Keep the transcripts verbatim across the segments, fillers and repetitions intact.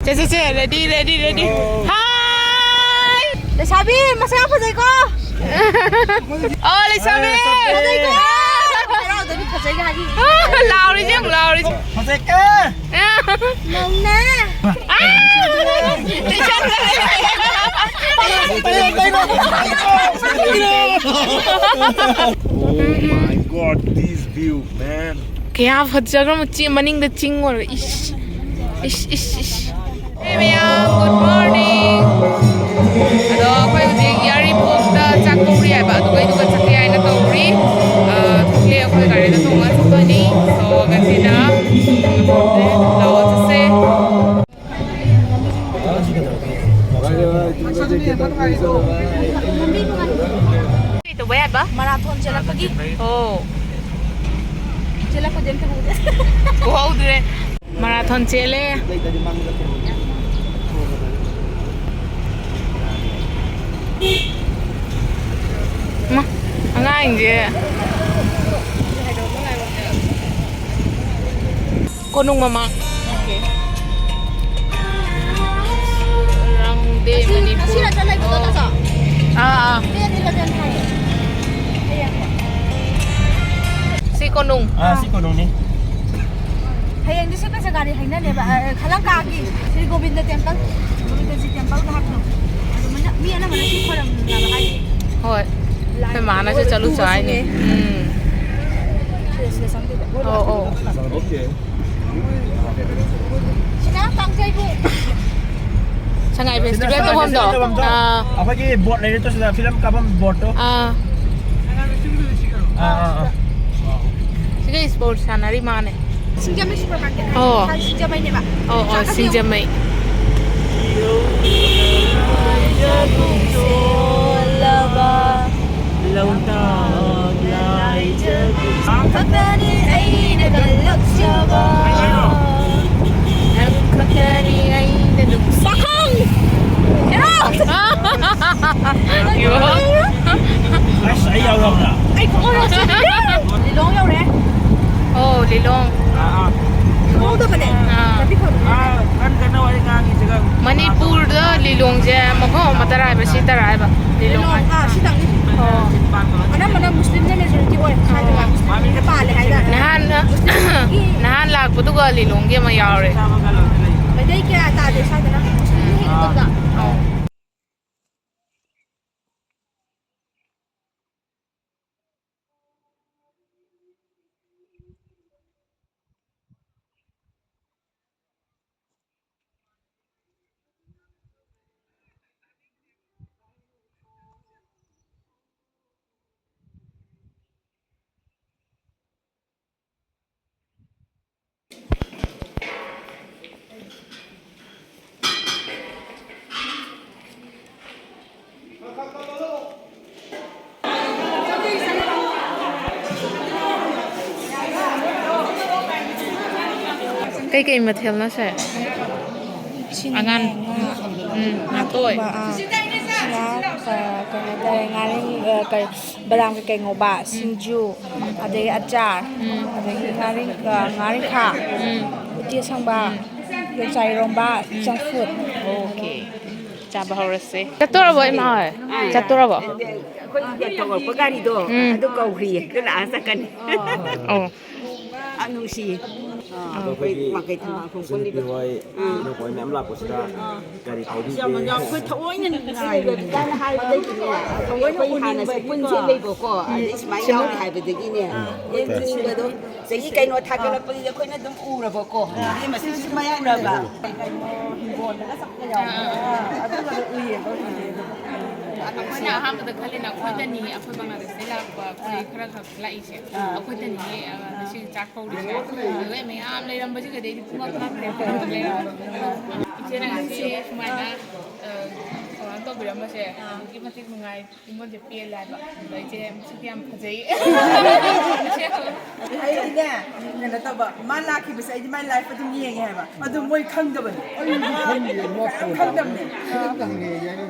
ꯁꯦ, ꯁꯦ, ꯁꯦ, ready, ready, ready. Hi! ꯂꯩꯁꯥꯕꯤ, ꯃꯁꯛ ꯌꯥꯝ ꯐꯖꯩꯀꯣ? ꯑꯣ, ꯂꯩꯁꯥꯕꯤ! ꯐꯖꯩꯀꯣ? ꯍꯔꯥꯎꯗꯕꯤ ꯐꯖꯩꯒ ꯍꯥꯏꯕꯤ꯫ ꯂꯥꯎꯔꯤꯁꯦ ꯌꯦꯡꯉꯨ, ꯂꯥꯎꯔꯤꯁꯦ꯫ ꯐꯖꯩꯀꯣ? ꯃꯧꯅꯦ꯫ Oh my God, this view, man. ꯀꯌꯥ ꯐꯖꯈ꯭ꯔꯕ ꯆꯤꯡ ꯃꯅꯤꯡꯗ ꯆꯤꯡ ꯑꯣꯏꯔꯒ, ꯏꯁ, ꯏꯁ, ꯏꯁ, ꯏꯁ꯫ Hey ꯃꯌꯥꯝ, good morning. ꯑꯗꯣ ꯑꯩꯈꯣꯏ ꯍꯧꯖꯤꯛ ꯌꯥꯏꯔꯤꯄꯣꯛꯇ ꯆꯥꯛ ꯀꯧꯔꯤ ꯍꯥꯏꯕ, ꯑꯗꯨꯒ ꯑꯩꯗꯨꯒ ꯆꯠꯀꯦ ꯍꯥꯏꯅ ꯇꯧꯔꯤ꯫ ꯑ, ꯊꯣꯛꯂꯛꯑꯦ, ꯑꯩꯈꯣꯏ ꯒꯥꯔꯤꯗ ꯇꯣꯡꯉ ꯆꯠꯇꯣꯏꯅꯤ꯫ So, ꯉꯁꯤꯅ ꯂꯥꯛꯑꯣ ꯆꯠꯁꯦ꯫ ꯀꯩ ꯇꯧꯕ ꯌꯥꯕ? ꯃꯔꯥꯊꯣꯟ ꯆꯦꯜꯂꯛꯄꯒꯤ꯫ ꯑꯣ꯫ ꯆꯦꯜꯂꯛꯄꯗꯤ ꯑꯝꯇ ꯎꯗꯦ꯫ ꯎꯍꯧꯗ꯭ꯔꯦ꯫ ꯃꯔꯥꯊꯣꯟ ꯆꯦꯜꯂꯦ꯫ ꯃꯥ, ꯑꯉꯥꯡꯁꯦ꯫ ꯀꯣꯅꯨꯡ ꯃꯃꯥꯡ꯫ ꯔꯪꯗꯦ ꯃꯅꯤꯄꯨꯔ꯫ ꯑꯥ, ꯑꯥ꯫ ꯁꯤ ꯀꯣꯅꯨꯡ꯫ ꯑꯥ, ꯁꯤ ꯀꯣꯅꯨꯡꯅꯤ꯫ ꯍꯌꯦꯡꯗꯤ ꯁꯤ ꯀꯩꯁꯥ ꯒꯥꯔꯤ ꯍꯩꯅꯅꯦꯕ, ꯑ, ꯈꯂꯪꯀꯥꯒꯤ ꯁ꯭ꯔꯤ ꯒꯣꯕꯤꯟꯗ temple, ꯒꯣꯕꯤꯟꯗꯖꯤ templeꯒ ꯍꯥꯏꯕꯗꯣ꯫ ꯑꯗꯨꯃꯥꯏꯅ ꯃꯤ ꯑꯅꯝꯕꯅ ꯁꯤ ꯈꯣꯏꯔꯝꯅꯕ ꯍꯥꯏꯗꯤ꯫ ꯍꯣꯏ꯫ ꯑꯩꯈꯣꯏ ꯃꯥꯅꯁꯨ ꯆꯠꯂꯨ ꯆꯣ ꯍꯥꯏꯅꯤ꯫ ꯎꯝ꯫ ꯁꯤꯗ, ꯁꯤꯗ ꯆꯪꯗꯣꯏꯕ꯫ ꯑꯣ, ꯑꯣ꯫ Okay꯫ ꯁꯤꯅ ꯀꯥꯡꯖꯩꯕꯨꯡ꯫ ꯁꯉꯥꯏ festival ꯁꯉꯥꯏ ꯇꯧꯐꯝꯗꯣ? Festival ꯇꯧꯐꯝꯗꯣ꯫ ꯑꯥ꯫ ꯑꯩꯈꯣꯏꯒꯤ boat ꯂꯩꯔꯦ ꯇꯣ ꯁꯤꯗ film ꯀꯥꯞꯐꯝ boatꯇꯣ꯫ ꯑꯥ꯫ ꯑꯥ, ꯑꯥ, ꯑꯥ꯫ ꯁꯤꯒ sports ꯁꯥꯟꯅꯔꯤ ꯃꯥꯅꯦ꯫ ꯁꯤꯡꯖꯃꯩ supermarket ꯍꯥꯏꯁꯦ ꯑꯣ꯫ ꯏꯝꯐꯥꯜ ꯁꯤꯡꯖꯃꯩꯅꯦꯕ꯫ ꯑꯣ, ꯑꯣ, ꯆꯥꯛꯀꯁꯤ ꯌꯦꯡꯉꯨ꯫ ꯁꯤꯡꯖꯃꯩ꯫ ꯈꯛꯇꯅꯤ ꯑꯩꯅ ꯀꯜꯂꯛꯆꯕ꯫ ꯅꯪ ꯈꯛꯇꯅꯤ ꯑꯩꯅ ꯅꯨꯡꯁꯤ-, ꯄꯥꯈꯪ! ꯍꯦꯔꯣ! ꯌꯣ꯫ ꯑꯁ, ꯑꯩ ꯌꯥꯎꯔꯕ꯭ꯔꯥ? ꯑꯩ ꯈꯣꯡꯎꯞ ꯂꯧꯁꯤꯟ-, ꯂꯤꯂꯣꯡ ꯌꯧꯔꯦ꯫ ꯑꯣ, ꯂꯤꯂꯣꯡ꯫ ꯑꯥ, ꯑꯥ꯫ ꯈꯪꯍꯧꯗꯕꯅꯦ꯫ ꯑꯥ꯫ Traffic ꯐꯕꯅꯦ꯫ ꯑꯥ, ꯀꯟ ꯀꯟꯅ ꯋꯥꯔꯤ ꯉꯥꯡ-, ꯂꯤꯂꯣꯡꯁꯦ ꯃꯐꯝ ꯑꯃ ꯇꯔꯥ ꯍꯥꯏꯕ, ꯁꯤ ꯇꯔꯥ ꯍꯥꯏꯕ? ꯂꯤꯂꯣꯡ ꯂꯤꯂꯣꯡ, ꯑꯥ, ꯁꯤꯗꯪꯅꯤ꯫ ꯑꯣ꯫ ꯑꯅꯝꯕꯅ ꯃꯨꯁꯂꯤꯝꯅ majority ꯑꯣꯏ ꯁ꯭ꯋꯥꯏꯗ꯫ ꯃꯨꯁꯂꯤꯝꯅ ꯄꯥꯜꯂꯦ ꯍꯥꯏꯇꯥꯔꯦ꯫ ꯅꯍꯥꯟ, ꯅꯍꯥꯟ ꯂꯥꯛꯄꯗꯨꯒ ꯂꯤꯂꯣꯡꯒꯤ ꯑꯃ ꯌꯥꯎꯔꯦ꯫ ꯃꯩꯇꯩ ꯀꯌꯥ ꯇꯥꯗꯦ ꯁ꯭ꯋꯥꯏꯗꯅ꯫ ꯃꯨꯁꯂꯤꯝꯅ ꯍꯦꯟꯅ ꯇꯧꯗ꯫ ꯑꯧ꯫ ꯀꯩꯀꯩ ꯃꯊꯦꯜꯅꯣ ꯁꯦ? ꯁꯤꯅꯅꯦ, ꯑꯉꯥꯟ-, ꯉꯥ, ꯎꯝ, ꯉꯥ ꯉꯥꯇꯣꯏ꯫ ꯊꯣꯡꯕ, ꯑꯥ, ꯁꯤꯅ, ꯑ, ꯀꯩꯅꯣ ꯇꯧꯔꯦ, ꯉꯥꯔꯤꯡ-, ꯑ, ꯀꯔꯤ, ꯕꯗꯥꯝ ꯀꯩꯀꯩ ꯉꯧꯕ, ꯎꯝ꯫ ꯁꯤꯡꯖꯨ, ꯎꯝ꯫ ꯑꯗꯒꯤ ꯑꯆꯥꯔ, ꯎꯝ꯫ ꯑꯗꯒꯤ ꯉꯥꯔꯤꯡ-, ꯑ, ꯉꯥꯔꯤꯡꯈꯥ, ꯎꯝ꯫ ꯎꯇꯤ ꯑꯁꯪꯕ, ꯎꯝ꯫ ꯌꯣꯡꯆꯥꯛ ꯏꯔꯣꯝꯕ, ꯎꯝ꯫ ꯆꯝꯐꯨꯠ꯫ ꯑꯣꯀꯦ꯫ ꯆꯥꯕ ꯍꯧꯔꯁꯦ꯫ ꯆꯠꯇꯣꯔꯕꯣ, ꯏꯃꯥ ꯍꯣꯏ? ꯑꯥ꯫ ꯆꯠꯇꯣꯔꯕꯣ? ꯑꯩꯈꯣꯏꯒꯤ ꯇꯧꯔꯛꯄ ꯒꯥꯔꯤꯗꯣ, ꯎꯝ꯫ ꯑꯗꯨ ꯀꯧꯈ꯭ꯔꯤꯌꯦ꯫ ꯑꯗꯨ ꯂꯥꯛꯑ ꯆꯠꯀꯅꯤ꯫ ꯑꯣ꯫ ꯌꯥꯝ ꯅꯨꯡꯁꯤꯌꯦ꯫ ꯑꯗꯣ ꯑꯩꯈꯣꯏꯒꯤ ꯃꯥꯏꯀꯩ ꯊꯝꯕꯥꯜ ꯈꯣꯡ ꯏꯆꯟꯅꯨꯄꯤ ꯄꯨꯜꯂꯤꯕ꯫ ꯍꯣꯏ, ꯑꯥ꯫ ꯏꯅꯧꯄꯥ ꯍꯣꯏ ꯃꯌꯥꯝ ꯂꯥꯛꯄꯁꯤꯗ ꯒꯥꯔꯤ ꯊꯧꯕꯤꯒꯦ꯫ ꯌꯥꯝ ꯅꯨꯡꯁꯤ꯫ ꯑꯩꯈꯣꯏ ꯊꯑꯣꯏꯅ ꯉꯥꯏꯔꯤꯅꯦ꯫ ꯍꯥꯏꯕꯗꯒꯤꯅꯦ, ꯑꯩꯈꯣꯏ ꯍꯥꯟꯅꯁꯨ ꯄꯨꯟꯁꯦ ꯂꯩꯕꯀꯣ, ꯑꯗꯩ ꯁꯨꯃꯥꯏꯅ ꯌꯥꯎꯔꯦ ꯍꯥꯏꯕꯗꯒꯤꯅꯦ, ꯌꯦꯡꯅꯤꯡꯕꯗꯣ꯫ ꯆꯍꯤ ꯀꯩꯅꯣ ꯊꯥꯒꯠꯂꯛꯄꯗꯨꯗꯤ ꯑꯩꯈꯣꯏꯅ ꯑꯗꯨꯝ ꯎꯔꯕꯀꯣ꯫ ꯑꯗꯨꯗꯤ ꯃꯁꯤꯁꯨ ꯃꯌꯥꯝ ꯎꯔꯕ꯫ ꯀꯩꯅꯣ ꯍꯤꯡꯒꯣꯜꯗꯒ ꯆꯠꯄ ꯌꯥꯎꯕ꯫ ꯑꯗꯨꯒꯗꯣ ꯎꯏꯌꯦꯕ ꯍꯧꯖꯤꯛ꯫ ꯑꯩꯈꯣꯏꯅ ꯑꯍꯥꯟꯕꯗ ꯈꯜꯂꯤꯅ ꯑꯩꯈꯣꯏꯗꯅꯤ, ꯑꯩꯈꯣꯏ ꯕꯪꯒ꯭ꯂꯥꯗꯦꯁꯇꯩ ꯂꯥꯛꯄ, ꯑꯩꯈꯣꯏ ꯑꯥ꯫ ꯈꯔ ꯈꯛ ꯂꯥꯛꯏꯁꯦ꯫ ꯑꯥ꯫ ꯑꯩꯈꯣꯏꯗꯅꯤ, ꯑꯥ, ꯑꯥ꯫ ꯉꯁꯤ ꯆꯥꯛ ꯀꯧꯔꯤꯁꯦ꯫ ꯑꯥ꯫ ꯑꯗꯨꯒ ꯃꯌꯥꯝ ꯂꯩꯔꯝꯕꯁꯤꯒꯗꯤ ꯑꯩꯗꯤ ꯄꯨꯡꯉꯛ ꯉꯛꯈ꯭ꯔꯦ, ꯄꯨꯡꯉꯛ ꯂꯩꯔꯝꯃꯦ꯫ ꯏꯆꯦꯅ ꯉꯁꯤ ꯁꯨꯃꯥꯏꯅ, ꯑꯥ, ꯊꯧꯔꯥꯡ ꯇꯧꯕꯤꯔꯝꯕꯁꯦ ꯑꯥ꯫ ꯑꯗꯨꯛꯀꯤ ꯃꯇꯤꯛ ꯅꯨꯡꯉꯥꯏ꯫ ꯀꯨꯝꯕꯁꯦ ꯄꯦꯜꯂꯦ ꯍꯥꯏꯕ꯫ ꯑꯗꯣ ꯏꯆꯦ ꯃꯁꯛꯇꯤ ꯌꯥꯝ ꯐꯖꯩ꯫ ꯑꯩꯗꯤꯅꯦ, ꯀꯩꯅꯣ ꯇꯧꯕ, ꯃꯥ ꯂꯥꯛꯈꯤꯕꯁꯦ ꯑꯩꯗꯤ ꯃꯥꯏ live ꯑꯗꯨꯝ ꯌꯦꯡꯉꯦ ꯍꯥꯏꯕ꯫ ꯑꯗꯨ ꯃꯣꯏ ꯈꯪꯗꯕꯅꯦ꯫ ꯑꯩꯗꯤ ꯈꯪꯗꯦ, ꯃꯥ ꯀꯅꯥꯝ ꯈꯪꯗꯕꯅꯦ꯫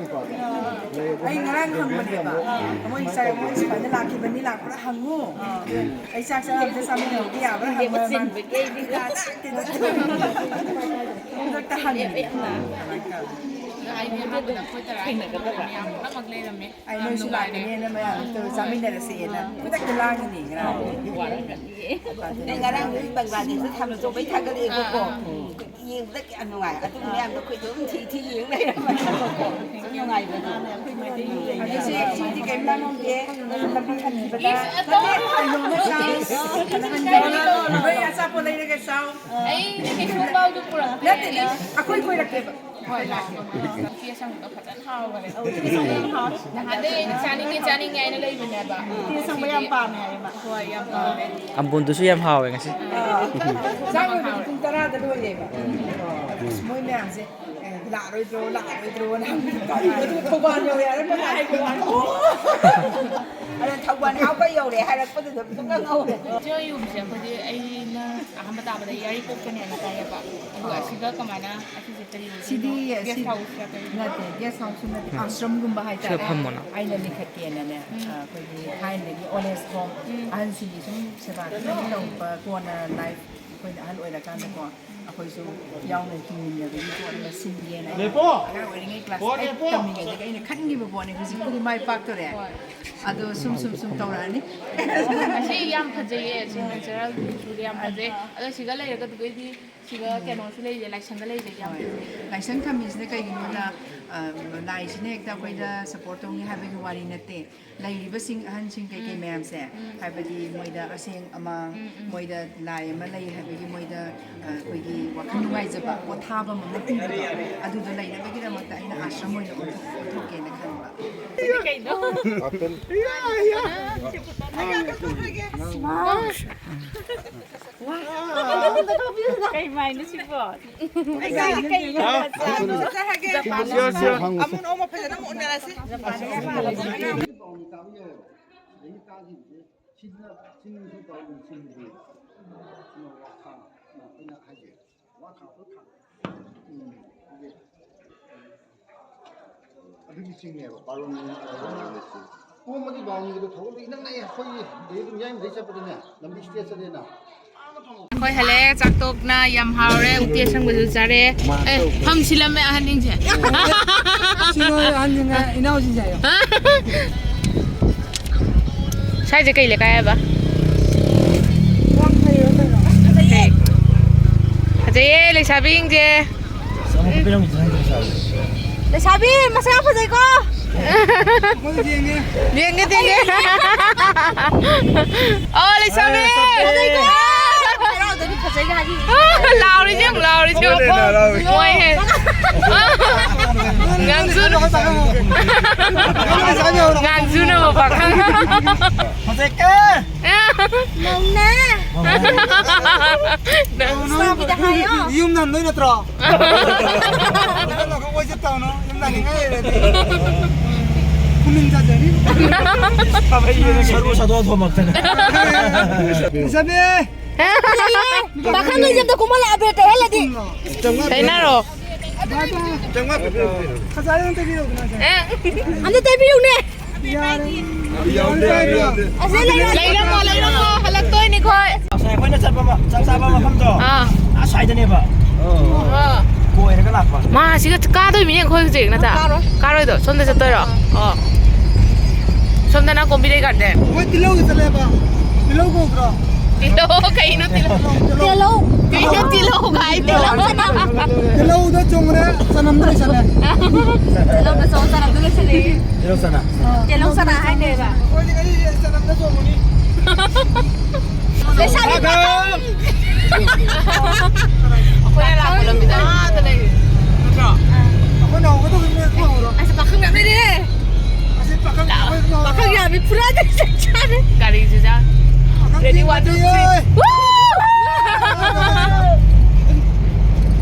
ꯑꯩ ꯉꯔꯥꯡ ꯍꯪꯕꯅꯦꯕ, ꯃꯣꯏ ꯁꯥꯏ-, ꯃꯣꯏ ꯁꯨꯃꯥꯏꯅ ꯂꯥꯛꯈꯤꯕꯅꯤ, ꯂꯥꯛꯄ꯭ꯔꯥ ꯍꯪꯉꯨ꯫ ꯑꯩ ꯆꯥꯛ ꯆꯔꯥ ꯑꯝꯇ ꯆꯥꯃꯤꯟꯅꯍꯧꯗꯦ ꯌꯥꯕ꯭ꯔꯥ ꯍꯪꯕ꯫ ꯈꯨꯗꯛꯇ ꯍꯪꯉꯦ꯫ ꯑꯗꯨꯃꯥꯏꯅ ꯇꯧꯋꯦ꯫ ꯑꯩꯗꯤ ꯑꯍꯥꯟꯕꯗ ꯑꯩꯈꯣꯏ ꯇꯔꯥ ꯊꯦꯡꯅꯒꯗꯕ꯫ ꯃꯌꯥꯝ ꯄꯨꯝꯅꯃꯛ ꯂꯩꯔꯝꯃꯦ꯫ ꯑꯩ ꯌꯥꯝ ꯅꯣꯏꯁꯨ ꯅꯨꯡꯉꯥꯏꯔꯦ꯫ ꯂꯥꯛꯀꯅꯦꯅ ꯃꯌꯥꯝ ꯇꯧꯔ ꯆꯥꯃꯤꯟꯅꯔꯁꯦꯅ ꯈꯨꯗꯛꯇ ꯂꯥꯡꯉꯤꯅꯦ ꯉꯔꯥꯡ꯫ ꯑꯩ ꯉꯔꯥꯡꯗꯤ ꯕꯪꯒ꯭ꯂꯥꯗꯦꯁꯇ ꯊꯥꯕꯜ ꯆꯣꯡꯕꯩ ꯊꯥꯒꯠꯂꯛꯑꯦꯕꯀꯣ꯫ ꯑꯥ, ꯑꯥ꯫ ꯌꯦꯡꯕꯗ ꯀꯌꯥ ꯅꯨꯡꯉꯥꯏ꯫ ꯑꯗꯨ ꯃꯌꯥꯝꯗꯣ ꯑꯩꯈꯣꯏ ꯑꯗꯨꯝ ꯊꯤ ꯊꯤ ꯌꯦꯡ ꯂꯩꯔꯝꯕꯅꯦꯕꯀꯣ꯫ ꯌꯥꯝ ꯅꯨꯡꯉꯥꯏꯕꯅꯦ꯫ ꯑꯗꯨ ꯁꯤ, ꯁꯤꯗꯤ ꯀꯩꯝ ꯂꯥꯡꯉꯝꯗꯦ꯫ ꯂꯝꯕꯤ ꯍꯟꯈꯤꯕꯗ꯫ ꯏꯁ, ꯑꯇꯣ-, ꯅꯠꯇꯦ, ꯀꯩꯅꯣꯅ ꯆꯥꯎ꯫ ꯏꯁ, ꯏꯁ, ꯀꯩꯅꯣ ꯍꯟꯈꯤꯕꯗ꯫ ꯀꯩꯅꯣ? ꯅꯣꯏ ꯑꯆꯥꯄꯣꯠ ꯂꯩꯔꯒ ꯆꯥꯎ꯫ ꯑꯩꯗꯤ ꯀꯩꯁꯨꯝ ꯄꯥꯎꯗꯨ ꯄꯨꯔꯛꯇꯦ꯫ ꯅꯠꯇꯦꯗ, ꯑꯩꯈꯣꯏ ꯀꯣꯏꯔꯛꯀꯦꯕ꯫ ꯍꯣꯏ, ꯂꯥꯛꯑꯣ꯫ ꯎꯇꯤ ꯑꯁꯪꯕꯗꯣ ꯐꯖꯅ ꯍꯥꯎꯕꯅꯦ꯫ ꯅꯍꯥꯟꯗꯩ ꯑꯩꯅ ꯆꯥꯅꯤꯡꯉꯦ, ꯆꯥꯅꯤꯡꯉꯦ ꯍꯥꯏꯅ ꯂꯩꯕꯅꯦꯕ꯫ ꯎꯇꯤ ꯑꯁꯪꯕ ꯌꯥꯝ ꯄꯥꯝꯃꯦ ꯍꯥꯏꯌꯦ ꯃꯥ꯫ ꯍꯣꯏ, ꯌꯥꯝ ꯄꯥꯝꯃꯦ꯫ ꯑꯝꯕꯨꯟꯗꯨꯁꯨ ꯌꯥꯝ ꯍꯥꯎꯋꯦ ꯉꯁꯤ꯫ ꯑꯥ꯫ ꯆꯥꯛ ꯂꯣꯏꯕꯗꯤ ꯄꯨꯡ ꯇꯔꯥꯗ ꯂꯣꯏꯔꯦꯕ꯫ ꯑꯁ, ꯃꯣꯏ ꯃꯌꯥꯝꯁꯦ, ꯑꯦ, ꯂꯥꯛꯑꯔꯣꯏꯗ꯭ꯔꯣ, ꯂꯥꯛꯑꯔꯣꯏꯗ꯭ꯔꯣꯅ ꯍꯪꯕꯗ ꯊꯧꯕꯥꯜ ꯌꯧꯔꯦ ꯍꯥꯏꯔ ꯃꯌꯥꯝ ꯂꯥꯛꯑꯦ꯫ ꯑꯗ ꯊꯧꯕꯥꯜ ꯍꯥꯞꯄ ꯌꯧꯔꯦ ꯍꯥꯏꯔꯛꯄꯗꯨꯗ ꯄꯨꯡꯉꯧ ꯉꯧꯔꯦ꯫ ꯏꯆꯦ ꯍꯣꯏ ꯌꯨꯝꯁꯦ ꯑꯩꯈꯣꯏꯗꯤ, ꯑꯩꯅ ꯑꯍꯥꯟꯕ ꯇꯥꯕꯗ ꯌꯥꯏꯔꯤꯄꯣꯛꯇꯅꯦꯅ ꯇꯥꯏꯌꯦꯕ꯫ ꯑꯗꯨꯒ ꯑꯁꯤꯒ ꯀꯃꯥꯏꯅ, ꯑꯁꯤꯁꯦ ꯀꯔꯤ ꯑꯣꯏꯗꯣꯏꯅꯣ? ꯁꯤꯗꯤ, ꯒꯦꯁ ꯁꯤ-, ꯍꯥꯎꯁꯔ ꯀꯔꯤ? ꯅꯠꯇꯦ, ꯒꯦꯁ ꯍꯥꯎꯁꯁꯨ ꯅꯠꯇꯦ, ꯎꯝ꯫ ꯑꯥꯁ꯭ꯔꯝꯒꯨꯝꯕ ꯍꯥꯏꯇꯥꯔꯦ꯫ ꯁꯤꯗ ꯐꯝꯃꯣꯅ꯫ ꯑꯩꯅ ꯂꯤꯡꯈꯠꯀꯦꯅꯅꯦ, ꯎꯝ꯫ ꯑ, ꯑꯩꯈꯣꯏꯒꯤ ꯊꯥꯏꯅꯗꯒꯤ ꯑꯣꯜ ꯑꯦꯖ ꯍꯣꯝ, ꯎꯝ꯫ ꯑꯍꯟꯁꯤꯡꯒꯤ ꯁꯨꯝ ꯁꯦꯕꯥ ꯈꯤꯇꯪ ꯇꯧꯕ, ꯀꯣꯟꯅ ꯂꯥꯏꯐ ꯑꯩꯈꯣꯏꯅ ꯑꯍꯜ ꯑꯣꯏꯔꯀꯥꯟꯗꯀꯣ, ꯑꯩꯈꯣꯏꯁꯨ ꯌꯥꯎꯅ ꯍꯤꯡꯃꯤꯟꯅꯕꯒꯤ ꯄꯣꯠ ꯑꯃ ꯁꯤꯟꯒꯦꯅ ꯑꯩꯅ ꯂꯦꯞꯄꯣ! ꯑꯉꯥꯡ ꯑꯣꯏꯔꯤꯉꯩ ꯀ꯭ꯂꯥꯁ ꯍꯣ, ꯑꯩꯠ ꯂꯦꯞꯄꯣ! ꯇꯝꯃꯤꯉꯩꯗꯒꯤ ꯑꯩꯅ ꯈꯟꯈꯤꯕ ꯄꯣꯠꯅꯤ꯫ ꯍꯧꯖꯤꯛꯄꯨꯗꯤ ꯃꯥꯏ ꯄꯥꯛꯇꯣꯔꯦ꯫ ꯍꯣꯏ꯫ ꯑꯗꯣ ꯁꯨꯝ, ꯁꯨꯝ, ꯁꯨꯝ ꯇꯧꯔꯛꯑꯅꯤ꯫ ꯑꯁꯤ ꯌꯥꯝ ꯐꯖꯩꯌꯦ, ꯁꯤ ꯅꯦꯆꯔꯦꯜ ꯕ꯭ꯌꯨꯁꯤꯗꯤ ꯌꯥꯝ ꯐꯖꯩ꯫ ꯑꯗꯣ ꯁꯤꯒ ꯂꯩꯔꯒ ꯑꯗꯨꯒꯩꯗꯤ ꯁꯤꯒ ꯀꯩꯅꯣꯁꯨ ꯂꯩꯔꯦ, ꯂꯥꯏꯁꯪꯒ ꯂꯩꯔꯦ, ꯌꯥꯝ ꯍꯣꯏ꯫ ꯐꯖꯩ꯫ ꯂꯥꯏꯁꯪ ꯊꯝꯃꯤꯁꯤꯅ ꯀꯩꯒꯤꯅꯣꯗ, ꯑ, ꯂꯥꯏꯁꯤꯅ ꯍꯦꯛꯇ ꯑꯩꯈꯣꯏꯗ ꯁꯞꯄꯣꯔꯠ ꯇꯧꯅꯤ ꯍꯥꯏꯕꯒꯤ ꯋꯥꯔꯤ ꯅꯠꯇꯦ꯫ ꯂꯩꯔꯤꯕꯁꯤꯡ ꯑꯍꯟꯁꯤꯡ ꯀꯩꯀꯩ ꯎꯝ꯫ ꯃꯌꯥꯝꯁꯦ, ꯎꯝ꯫ ꯍꯥꯏꯕꯗꯤ ꯃꯣꯏꯗ ꯑꯁꯦꯡ ꯑꯃꯥꯡ, ꯎꯝ, ꯎꯝ꯫ ꯃꯣꯏꯗ ꯂꯥꯏ ꯑꯃ ꯂꯩ ꯍꯥꯏꯕꯒꯤ ꯃꯣꯏꯗ, ꯑ, ꯑꯩꯈꯣꯏꯒꯤ ꯋꯥꯈꯜ ꯅꯨꯡꯉꯥꯏꯖꯕ, ꯄꯣꯊꯥꯐꯝ ꯑꯃ ꯄꯤꯕꯗꯣ, ꯑꯗꯨꯗꯣ ꯂꯩꯅꯕꯒꯤꯗꯃꯛꯇ ꯑꯩꯅ ꯑꯥꯁ꯭ꯔꯝ ꯑꯣꯏꯅ ꯑꯣꯟꯊꯣꯛ-, ꯑꯣꯟꯊꯣꯛꯀꯦꯅ ꯈꯟꯕ꯫ ꯀꯩꯅꯣ? ꯀꯩ ꯃꯥꯏꯅꯣ ꯁꯤꯕꯣ? ꯁꯤꯌꯣ, ꯁꯤꯌꯣ꯫ ꯑꯃꯨꯟ ꯑꯃ ꯐꯖꯅ ꯑꯃꯨꯛ ꯎꯅꯔꯁꯤ꯫ ꯄꯥꯎꯅꯤ ꯇꯥꯕ ꯌꯥꯏꯑꯕ꯫ ꯑꯗꯒꯤ ꯇꯥꯈꯤꯕꯁꯦ ꯁꯤꯗꯅ ꯆꯤꯡꯁꯨ ꯄꯥꯎꯅꯤ ꯆꯤꯡꯗꯦ꯫ ꯁꯤꯅ ꯋꯥꯈꯥ, ꯑꯩꯈꯣꯏꯅ ꯍꯥꯏꯁꯦ꯫ ꯋꯥꯈꯥ ꯑꯩꯈꯣꯏ ꯈꯥ-, ꯎꯝ, ꯍꯥꯏꯗꯤ ꯑꯗꯨꯒꯤ ꯆꯤꯡꯅꯦꯕ, ꯄꯥꯔꯣꯃꯤ꯫ ꯀꯣꯝꯕꯒꯤ ꯕꯥꯔꯣꯅꯤꯒꯤꯗꯣ ꯊꯧꯒꯠꯂ ꯏꯅꯛ ꯅꯛꯑꯦ꯫ ꯑꯩꯈꯣꯏꯒꯤ ꯑꯗꯩ ꯑꯗꯨꯝ ꯌꯥꯏꯃꯗꯩ ꯆꯠꯄꯗꯅꯦ, ꯂꯝꯕꯤ ꯁ꯭ꯇꯦꯠ ꯆꯠꯂꯦꯅ꯫ ꯑꯥ ꯃꯐꯝ ꯑꯩꯈꯣꯏ ꯍꯜꯂꯛꯑꯦ, ꯆꯥꯛ ꯇꯣꯛꯅ ꯌꯥꯝ ꯍꯥꯎꯔꯦ, ꯎꯇꯤ ꯑꯁꯪꯕꯁꯨ ꯆꯥꯔꯦ꯫ ꯑꯦ, ꯐꯝ ꯁꯤꯜꯂꯝꯃꯦ ꯑꯍꯟꯁꯤꯡꯁꯦ꯫ ꯁꯤ ꯅꯣꯏ ꯑꯍꯟꯁꯤꯡꯅ ꯏꯅꯥꯎꯁꯤꯡꯁꯦ ꯍꯥꯏꯌꯣ꯫ ꯁ꯭ꯋꯥꯏꯁꯦ ꯀꯩ ꯂꯩꯀꯥꯏ ꯍꯥꯏꯕ? ꯐꯖꯩꯌꯦ ꯂꯩꯁꯥꯕꯤꯁꯤꯡꯁꯦ꯫ ꯑꯁ, ꯑꯃꯨꯛꯀ ꯄꯤꯔꯝꯈꯤꯗ꯭ꯔꯥ ꯈꯪꯗꯦ ꯄꯩꯁꯥꯁꯦ꯫ ꯂꯩꯁꯥꯕꯤ ꯃꯁꯛ ꯌꯥꯝ ꯐꯖꯩꯀꯣ꯫ ꯌꯦꯡꯉꯦ, ꯌꯦꯡꯉꯦ꯫ ꯑꯣ, ꯂꯩꯁꯥꯕꯤ꯫ ꯐꯖꯩꯀꯣ꯫ ꯍꯔꯥꯎꯗꯣꯏꯅꯤ, ꯐꯖꯩꯒ ꯍꯥꯏꯕꯤ꯫ ꯂꯥꯎꯔꯤꯁꯦ ꯌꯦꯡꯉꯨ, ꯂꯥꯎꯔꯤꯁꯦ ꯌꯦꯡꯉꯨ꯫ ꯃꯣꯏ ꯍꯦ꯫ ꯉꯥꯡꯁꯨ-, ꯉꯥꯡꯁꯨꯅꯕ ꯄꯥꯈꯪ꯫ ꯐꯖꯩꯀꯣ꯫ ꯃꯧꯅꯦ꯫ ꯅꯪ ꯂꯩꯁꯥꯕꯤꯗ ꯍꯥꯏꯌꯣ꯫ ꯌꯨꯝ ꯅꯟꯗꯣꯏ ꯅꯠꯇ꯭ꯔꯣ? ꯅꯪ ꯂꯧꯈꯠ ꯃꯣꯏ ꯆꯠꯇꯧꯅꯣ, ꯌꯨꯝ ꯅꯟꯅꯤꯡꯉꯥꯏ ꯂꯩꯔꯗꯤ꯫ ꯈꯨꯅꯨꯡ ꯆꯥꯖꯅꯤ꯫ ꯁꯔꯨ ꯁꯥꯗꯣꯛꯑ ꯊꯣꯝꯃꯛꯇꯅ꯫ ꯂꯩꯁꯥꯕꯤ! ꯄꯥꯈꯪ ꯂꯩꯖꯝꯗ ꯀꯨꯝꯍꯜꯂꯛꯑ ꯕꯦꯠꯇ ꯍꯦꯜꯂꯗꯤ꯫ ꯀꯩꯅꯥꯔꯣ? ꯐꯖꯅ ꯇꯩꯕꯤꯔꯛꯎꯗꯅ ꯁꯦ꯫ ꯑꯦ꯫ ꯑꯝꯇ ꯇꯩꯕꯤꯔꯛꯎꯅꯦ꯫ ꯌꯥꯔꯦ꯫ ꯑꯁꯤꯗ ꯂꯩꯔꯣ꯫ ꯂꯩꯔꯝꯃꯣ, ꯂꯩꯔꯝꯃꯣ, ꯍꯜꯂꯛꯇꯣꯏꯅꯤ ꯑꯩꯈꯣꯏ꯫ ꯉꯁꯥꯏ ꯑꯩꯈꯣꯏꯅ ꯆꯠꯄ ꯃ-, ꯆꯥꯛ ꯆꯥꯕ ꯃꯐꯝꯗꯣ, ꯑꯥ꯫ ꯑꯁ꯭ꯋꯥꯏꯗꯅꯦꯕ꯫ ꯑꯥ꯫ ꯀꯣꯏꯔꯒ ꯂꯥꯛꯄ꯫ ꯃꯥ ꯑꯁꯤꯒ ꯀꯥꯗꯣꯏꯃꯤꯅꯦ ꯑꯩꯈꯣꯏ ꯍꯧꯖꯤꯛ, ꯅꯠꯇ꯭ꯔꯥ? ꯀꯥꯔꯣꯏ꯫ ꯀꯥꯔꯣꯏꯗꯣ? ꯁꯣꯝꯗ ꯆꯠꯇꯣꯏꯔꯣ? ꯑꯣ꯫ ꯁꯣꯝꯗꯅ ꯀꯣꯝꯕꯤꯔꯩ ꯒꯥꯔꯗꯦꯟ꯫ ꯃꯣꯏ ꯇꯤꯜꯍꯧꯒꯤ ꯆꯠꯂꯦꯕ꯫ ꯇꯤꯜꯍꯧ ꯀꯧꯗ꯭ꯔꯣ? ꯇꯤꯜꯍꯧ ꯀꯩꯅꯣ ꯇꯤꯜꯍꯧ? ꯇꯤꯜꯍꯧ꯫ ꯀꯩꯅꯣ ꯇꯤꯜꯍꯧ ꯀꯥꯏ ꯇꯤꯜꯍꯧ? ꯇꯤꯜꯍꯧꯗ ꯆꯣꯡꯉꯨꯔꯦ, ꯆꯅꯝꯗ ꯂꯣꯏꯁꯜꯂꯦ꯫ ꯇꯤꯜꯍꯧꯗ ꯆꯣꯡꯉ ꯆꯅꯝꯗ ꯂꯣꯏꯁꯜꯂꯦ꯫ ꯇꯤꯜꯍꯧ ꯆꯅꯝ꯫ ꯇꯤꯜꯍꯧ ꯆꯅꯝ ꯍꯥꯏꯅꯦꯕ꯫ ꯑꯩꯈꯣꯏꯗꯤ ꯉꯁꯤ ꯆꯅꯝꯗ ꯆꯣꯡꯉꯨꯅꯤ꯫ ꯂꯩꯁꯥꯕꯤ ꯄꯥꯈꯪ! ꯑꯩꯈꯣꯏꯅ ꯂꯥꯛꯄ ꯂꯝꯕꯤꯗ ꯑꯥꯗ ꯂꯩꯔꯦ꯫ ꯅꯠꯇ꯭ꯔꯣ? ꯑꯩꯈꯣꯏꯅ ꯍꯧꯒꯗꯧꯕ ꯃꯤ ꯑꯩꯈꯣꯏ ꯍꯧꯔꯣ꯫ ꯑꯁ, ꯄꯥꯈꯪ ꯌꯥꯝ ꯂꯩꯔꯦ꯫ ꯑꯁꯤ ꯄꯥꯈꯪ ꯑꯩꯈꯣꯏ ꯍꯧꯔꯣ꯫ ꯄꯥꯈꯪ ꯌꯥꯝꯃꯤ, ꯄꯨꯔꯥ ꯆꯞ ꯆꯥꯔꯦ꯫ ꯒꯥꯔꯤꯁꯤꯗ꯫ ꯄꯥꯈꯪ ꯔꯦꯗꯤ, ꯋꯥꯟ, ꯇꯨ, ꯊ꯭ꯔꯤ꯫ ꯌꯦ!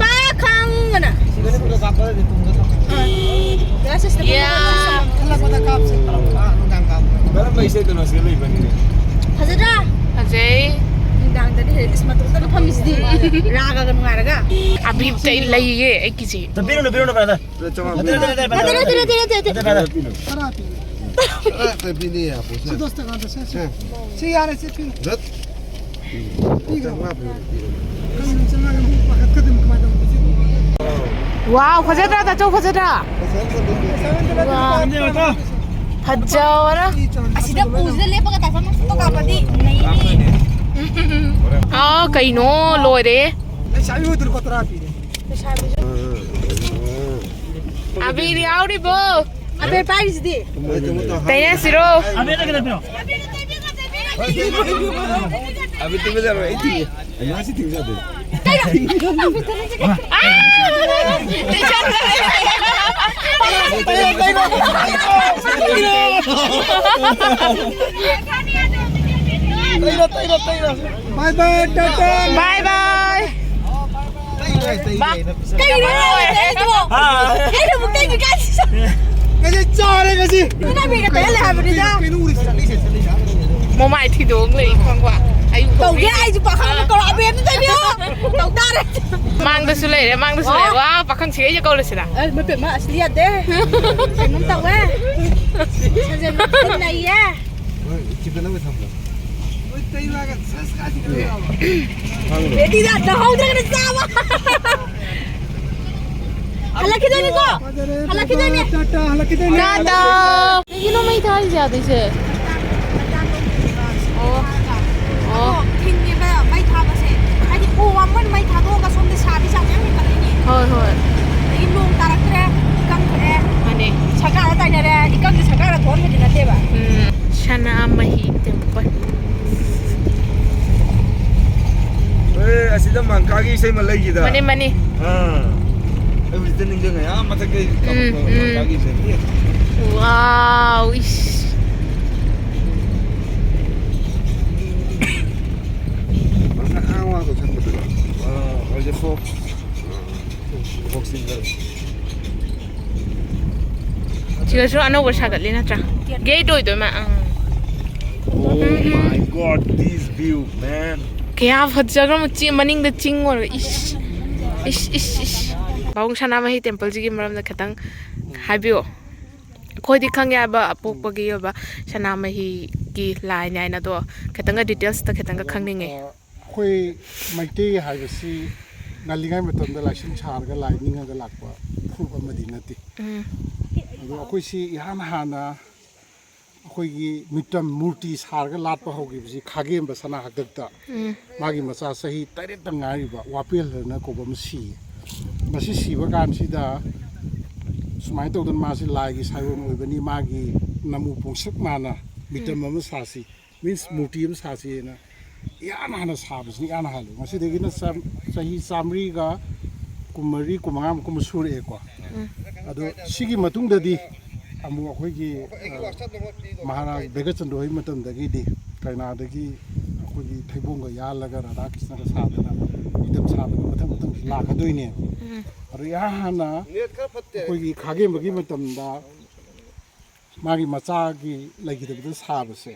ꯄꯥꯈꯪ ꯑꯅ꯫ ꯁꯤꯗ ꯄꯨꯔꯥ ꯀꯥꯞꯄꯗꯤ ꯇꯨꯡꯗ ꯊꯝꯃꯣ꯫ ꯌꯥ꯫ ꯍꯜꯂꯛꯄꯗ ꯀꯥꯞꯁꯦ꯫ ꯑꯥ, ꯅꯨꯡꯗꯥꯡ ꯀꯥꯞꯄ꯫ ꯀꯔꯝꯕ ꯏꯁꯩꯗꯅꯣ ꯁꯤꯗ ꯂꯩꯕꯅꯤꯅꯦ? ꯐꯖꯗ꯭ꯔꯥ? ꯐꯖꯩ꯫ ꯅꯨꯡꯗꯥꯡꯗꯗꯤ ꯍꯦꯛ ꯏꯁ ꯃꯇꯣꯝꯇꯒ ꯐꯝꯃꯤꯁꯤꯗꯤ꯫ ꯔꯥꯒꯒ ꯅꯨꯡꯉꯥꯏꯔꯒ꯫ ꯑꯕꯤꯕꯇ ꯑꯩ ꯂꯩꯌꯦ ꯑꯩꯒꯤꯁꯦ꯫ ꯇ ꯄꯤꯔꯨꯅꯨ, ꯄꯤꯔꯨꯅꯨ, brother꯫ ꯅꯠꯇꯦ, ꯅꯠꯇꯦ, ꯅꯠꯇꯦ, ꯅꯠꯇꯦ, brother꯫ ꯅꯠꯇꯦ, ꯅꯠꯇꯦ, ꯅꯠꯇꯦ, ꯅꯠꯇꯦ꯫ ꯅꯠꯇꯦ, brother꯫ ꯇꯔꯥ ꯄꯤꯒꯦ꯫ ꯇꯔꯥ ꯄꯤꯒꯦ꯫ ꯁꯤ ꯗꯁ ꯇꯀꯥꯗ ꯁꯦ, ꯁꯦ꯫ ꯁꯦ꯫ ꯁꯤ ꯌꯥꯔꯦ, ꯁꯤ ꯄꯤꯔꯣ꯫ ꯗꯠ꯫ ꯋꯥꯎ, ꯐꯖꯗ꯭ꯔꯥ, ꯇꯥꯆꯧ, ꯐꯖꯗ꯭ꯔꯥ? ꯐꯖꯕꯅ꯫ ꯑꯁꯤꯗ ꯎꯁꯤꯗ ꯂꯦꯞꯄꯒ ꯇꯥꯆꯧꯅ ꯐꯣꯇꯣ ꯀꯥꯞꯄꯗꯤ ꯅꯩꯅꯤ꯫ ꯑꯥ, ꯀꯩꯅꯣ, ꯂꯣꯏꯔꯦ꯫ ꯂꯩꯁꯥꯕꯤ ꯑꯣꯏꯗ꯭ꯔꯣ ꯇꯔꯥ ꯄꯤꯔꯦ꯫ ꯂꯩꯁꯥꯕꯤꯁꯨ꯫ ꯑꯕꯤꯔ ꯌꯥꯎꯔꯤꯕꯣ? ꯑꯕꯦ ꯄꯥꯏꯔꯤꯁꯤꯗꯤ꯫ ꯇꯩꯅꯁꯤꯔꯣ? ꯑꯕꯤꯔ ꯇꯨꯃꯤꯟ ꯂꯩꯔꯣ, ꯑꯩ ꯊꯤꯡꯉꯦ꯫ ꯑꯩ ꯉꯁꯤ ꯊꯤꯡꯖꯗꯦ꯫ ꯇꯩꯔꯣ, ꯇꯩꯔꯣ, ꯇꯩꯔꯣ꯫ Bye bye, tata. Bye bye. ꯇꯩꯔꯣ, ꯇꯩꯔꯣ, ꯇꯩꯔꯣ꯫ ꯀꯩꯅꯣ ꯅꯪꯅ ꯇꯩꯔꯤꯗꯨꯕꯣ? ꯍꯥ? ꯑꯩꯅ ꯑꯃꯨꯛ ꯇꯩꯒꯦ ꯀꯥꯏꯁꯤꯗ꯫ ꯉꯁꯤ ꯆꯥꯔꯦ ꯉꯁꯤ꯫ ꯅꯪ ꯃꯤꯅ ꯇꯩꯍꯜꯂꯦ ꯍꯥꯏꯕꯅꯤꯗ꯫ ꯀꯩꯅꯣ ꯎꯔꯤꯁꯦ? ꯆꯠꯂꯤꯁꯦ, ꯆꯠꯂꯤꯁꯦ꯫ ꯃꯃꯥꯏ ꯊꯤꯗꯣꯛꯑꯝ ꯂꯩ ꯈꯪꯕ꯫ ꯑꯌꯨꯛ ꯇꯧꯒꯦ ꯊꯣꯛꯄꯤ꯫ ꯑꯩꯁꯨ ꯄꯥꯈꯪ ꯑꯃ ꯀꯧꯔꯛꯑꯕ ꯑꯝꯇ ꯇꯩꯕꯤꯌꯣ꯫ ꯇꯧ ꯇꯥꯔꯦ꯫ ꯃꯥꯡꯗꯁꯨ ꯂꯩꯔꯦ, ꯃꯥꯡꯗꯁꯨ ꯂꯩꯔꯦ꯫ ꯑꯣ꯫ ꯋꯥ, ꯄꯥꯈꯪ ꯁꯤꯒꯩꯁꯦ ꯀꯧꯔꯁꯤꯔ? ꯑꯦ, ꯃꯄꯦꯝꯃ, ꯑꯁꯤꯗꯤ ꯌꯥꯗꯦ꯫ ꯀꯩꯅꯣꯝ ꯇꯧꯋꯦ꯫ ꯁꯥꯖꯦꯜ ꯃꯈꯜ ꯂꯩꯌꯦ꯫ ꯍꯣꯏ, ꯆꯤꯛꯀꯟ ꯑꯃ ꯊꯝꯃꯣ꯫ ꯃꯣꯏ ꯇꯩꯔꯒ ꯁꯁ ꯀꯥꯏ ꯆꯤꯛꯀꯟ ꯌꯥꯎꯕ꯫ ꯈꯪꯗꯦ꯫ ꯔꯦꯗꯤꯗ ꯇꯧꯍꯧꯗ꯭ꯔꯒꯅ ꯆꯥꯕ꯫ ꯍꯜꯂꯛꯈꯤꯗꯣꯏꯅꯤꯀꯣ? ꯐꯖꯔꯦ, ꯍꯜꯂꯛꯈꯤꯗꯣꯏꯅꯦ꯫ ꯇꯥꯇꯥ, ꯍꯜꯂꯛꯈꯤꯗꯣꯏꯅꯦ꯫ ꯇꯥꯇꯥ꯫ ꯀꯩꯒꯤꯅꯣ ꯃꯩ ꯊꯥꯔꯤꯁꯦ ꯑꯥꯗꯩꯁꯦ? ꯑꯣ꯫ ꯑꯣ꯫ ꯑꯗꯣ ꯊꯤꯡꯉꯦꯕ ꯃꯩ ꯊꯥꯕꯁꯦ꯫ ꯍꯥꯏꯗꯤ ꯎ ꯋꯥ ꯃꯣꯏꯅ ꯃꯩ ꯊꯥꯗꯣꯛꯑꯒ ꯁꯣꯝꯗ ꯁꯥꯕꯒꯤ ꯆꯥꯡꯁꯦ ꯌꯥꯝ ꯍꯦꯟꯒꯠꯂꯛꯏꯅꯦ꯫ ꯍꯣꯏ, ꯍꯣꯏ꯫ ꯑꯗꯒꯤ ꯅꯣꯡ ꯇꯥꯔꯛꯇ꯭ꯔꯦ, ꯏꯀꯪ ꯊꯣꯛꯑꯦ꯫ ꯃꯥꯅꯦ꯫ ꯁꯔꯀꯥꯔꯗ ꯇꯥꯏꯅꯔꯦ, ꯏꯀꯪꯁꯦ ꯁꯔꯀꯥꯔꯅ ꯊꯣꯛꯍꯟꯕꯗꯤ ꯅꯠꯇꯦꯕ꯫ ꯎꯝ, ꯁꯅꯥꯃꯍꯤ ꯇꯦꯝꯄꯜ꯫ ꯑꯦ, ꯑꯁꯤꯗ ꯃꯪꯀꯥꯒꯤ ꯏꯁꯩ ꯑꯃ ꯂꯩꯈꯤꯗ꯫ ꯃꯥꯅꯦ, ꯃꯥꯅꯦ꯫ ꯑꯥ, ꯑꯩ ꯍꯧꯖꯤꯛꯇ ꯅꯤꯡꯁꯤꯡꯉꯦ꯫ ꯑꯥ, ꯃꯊꯛꯇ ꯎꯝ, ꯎꯝ꯫ ꯃꯪꯀꯥꯒꯤ ꯏꯁꯩ꯫ ꯋꯥꯎ, ꯏꯁ꯫ ꯃꯁꯥ ꯑꯥ ꯋꯥꯡ ꯀꯛꯊꯠꯄꯗꯨꯔꯣ? ꯑꯥ, ꯍꯧꯖꯤꯛ ꯐꯣꯛꯁ꯫ Fox singer. ꯁꯤꯗꯁꯨ ꯑꯅꯧꯕ ꯁꯥꯒꯠꯂꯤ ꯅꯠꯇ꯭ꯔꯥ? ꯒꯦꯠ ꯑꯣꯏꯗꯣꯏ ꯃꯥ-, ꯑꯪ꯫ Oh my God, this view, man. ꯀꯌꯥ ꯐꯖꯈ꯭ꯔ ꯃꯆꯤ ꯃꯅꯤꯡꯗ ꯆꯤꯡ ꯑꯣꯏꯔꯒ ꯏꯁ, ꯏꯁ, ꯏꯁ, ꯏꯁ꯫ ꯄꯥꯕꯨꯡ ꯁꯅꯥꯃꯍꯤ ꯇꯦꯝꯄꯜꯁꯤꯒꯤ ꯃꯔꯝꯗ ꯈꯤꯇꯪ ꯍꯥꯏꯕꯤꯌꯣ꯫ ꯑꯩꯈꯣꯏꯗꯤ ꯈꯪꯉꯦ ꯍꯥꯏꯕ, ꯑꯄꯣꯛꯄꯒꯤ ꯑꯣꯏꯕ ꯁꯅꯥꯃꯍꯤꯒꯤ ꯂꯥꯏꯅꯦ ꯍꯥꯏꯅ꯫ ꯑꯗꯣ ꯈꯤꯇꯪꯒ ꯗꯤꯇꯦꯜꯁꯇ ꯈꯤꯇꯪꯒ ꯈꯪꯅꯤꯡꯉꯦ꯫ ꯑꯩꯈꯣꯏ ꯃꯩꯇꯩ ꯍꯥꯏꯕꯁꯤ ꯉꯜꯂꯤꯉꯩ ꯃꯇꯝꯗ ꯂꯥꯏꯁꯤꯡ ꯁꯥꯔꯒ ꯂꯥꯏ ꯅꯤꯡꯉꯒ ꯂꯥꯛꯄ ꯐꯨꯔꯨꯞ ꯑꯃꯗꯤ ꯅꯠꯇꯦ꯫ ꯎꯝ꯫ ꯑꯗꯣ ꯑꯩꯈꯣꯏꯁꯤ ꯏꯍꯥꯟ ꯍꯥꯟꯅ ꯑꯩꯈꯣꯏꯒꯤ ꯃꯤꯇꯝ ꯃꯨꯔꯇꯤ ꯁꯥꯔꯒ ꯂꯥꯠꯄ ꯍꯧꯈꯤꯕꯁꯤ ꯈꯥꯒꯦꯝꯕ ꯁꯅꯥ ꯍꯥꯛꯇꯛꯇ ꯎꯝ꯫ ꯃꯥꯒꯤ ꯃꯆꯥ ꯆꯍꯤ ꯇꯔꯦꯠꯇ ꯉꯥꯏꯔꯤꯕ ꯋꯥꯄꯦꯜ ꯍꯥꯏꯅ ꯀꯧꯕ ꯑꯃ ꯁꯤꯌꯦ꯫ ꯃꯁꯤ ꯁꯤꯕ ꯀꯥꯟꯁꯤꯗ ꯁꯨꯃꯥꯏꯅ ꯇꯧꯗꯅ ꯃꯥꯁꯤ ꯂꯥꯏꯒꯤ ꯁꯥꯏꯑꯣꯟ ꯑꯣꯏꯕꯅꯤ, ꯃꯥꯒꯤ ꯅꯃꯨ ꯄꯣꯡꯁꯛ ꯃꯥꯅ ꯃꯤꯇꯝ ꯑꯃ ꯁꯥꯁꯤ, ꯃꯤꯟꯁ ꯃꯨꯔꯇꯤ ꯑꯃ ꯁꯥꯁꯤꯅ ꯏꯍꯥꯟ ꯍꯥꯟꯅ ꯁꯥꯕꯁꯤꯅ ꯏꯍꯥꯟ ꯍꯥꯜꯂꯦ꯫ ꯃꯁꯤꯗꯒꯤꯅ ꯆꯥꯝ- ꯆꯍꯤ ꯆꯥꯃꯔꯤꯒ ꯀꯨꯟꯃꯔꯤ ꯀꯨꯟꯃꯉꯥꯃꯨꯛꯀꯨꯝꯕ ꯁꯨꯔꯛꯑꯦꯀꯣ꯫ ꯑꯗꯣ ꯁꯤꯒꯤ ꯃꯇꯨꯡꯗꯗꯤ ꯑꯃꯨꯛ ꯑꯩꯈꯣꯏꯒꯤ ꯑ, ꯃꯍꯥꯔꯥꯖ ꯕꯦꯒꯆꯟꯗ꯭ꯔ ꯍꯣꯏ ꯃꯇꯝꯗꯒꯤꯗꯤ ꯀꯩꯅꯥꯗꯒꯤ ꯑꯩꯈꯣꯏꯒꯤ ꯊꯩꯕꯣꯡꯒ ꯌꯥꯜꯂꯒ ꯔꯥꯙꯥ ꯀ꯭ꯔꯤꯁꯅꯒ ꯁꯥꯗꯅ ꯃꯤꯇꯝ ꯁꯥꯕꯒꯤ ꯃꯊꯪ ꯃꯊꯪ ꯂꯥꯛꯀꯗꯣꯏꯅꯦꯕ꯫ ꯑꯗꯣ ꯏꯍꯥꯟ ꯍꯥꯟꯅ ꯑꯩꯈꯣꯏꯒꯤ ꯈꯥꯒꯦꯝꯕꯒꯤ ꯃꯇꯝꯗ ꯃꯥꯒꯤ ꯃꯆꯥꯒꯤ ꯂꯩꯈꯤꯗꯕꯗ ꯁꯥꯕꯁꯦ,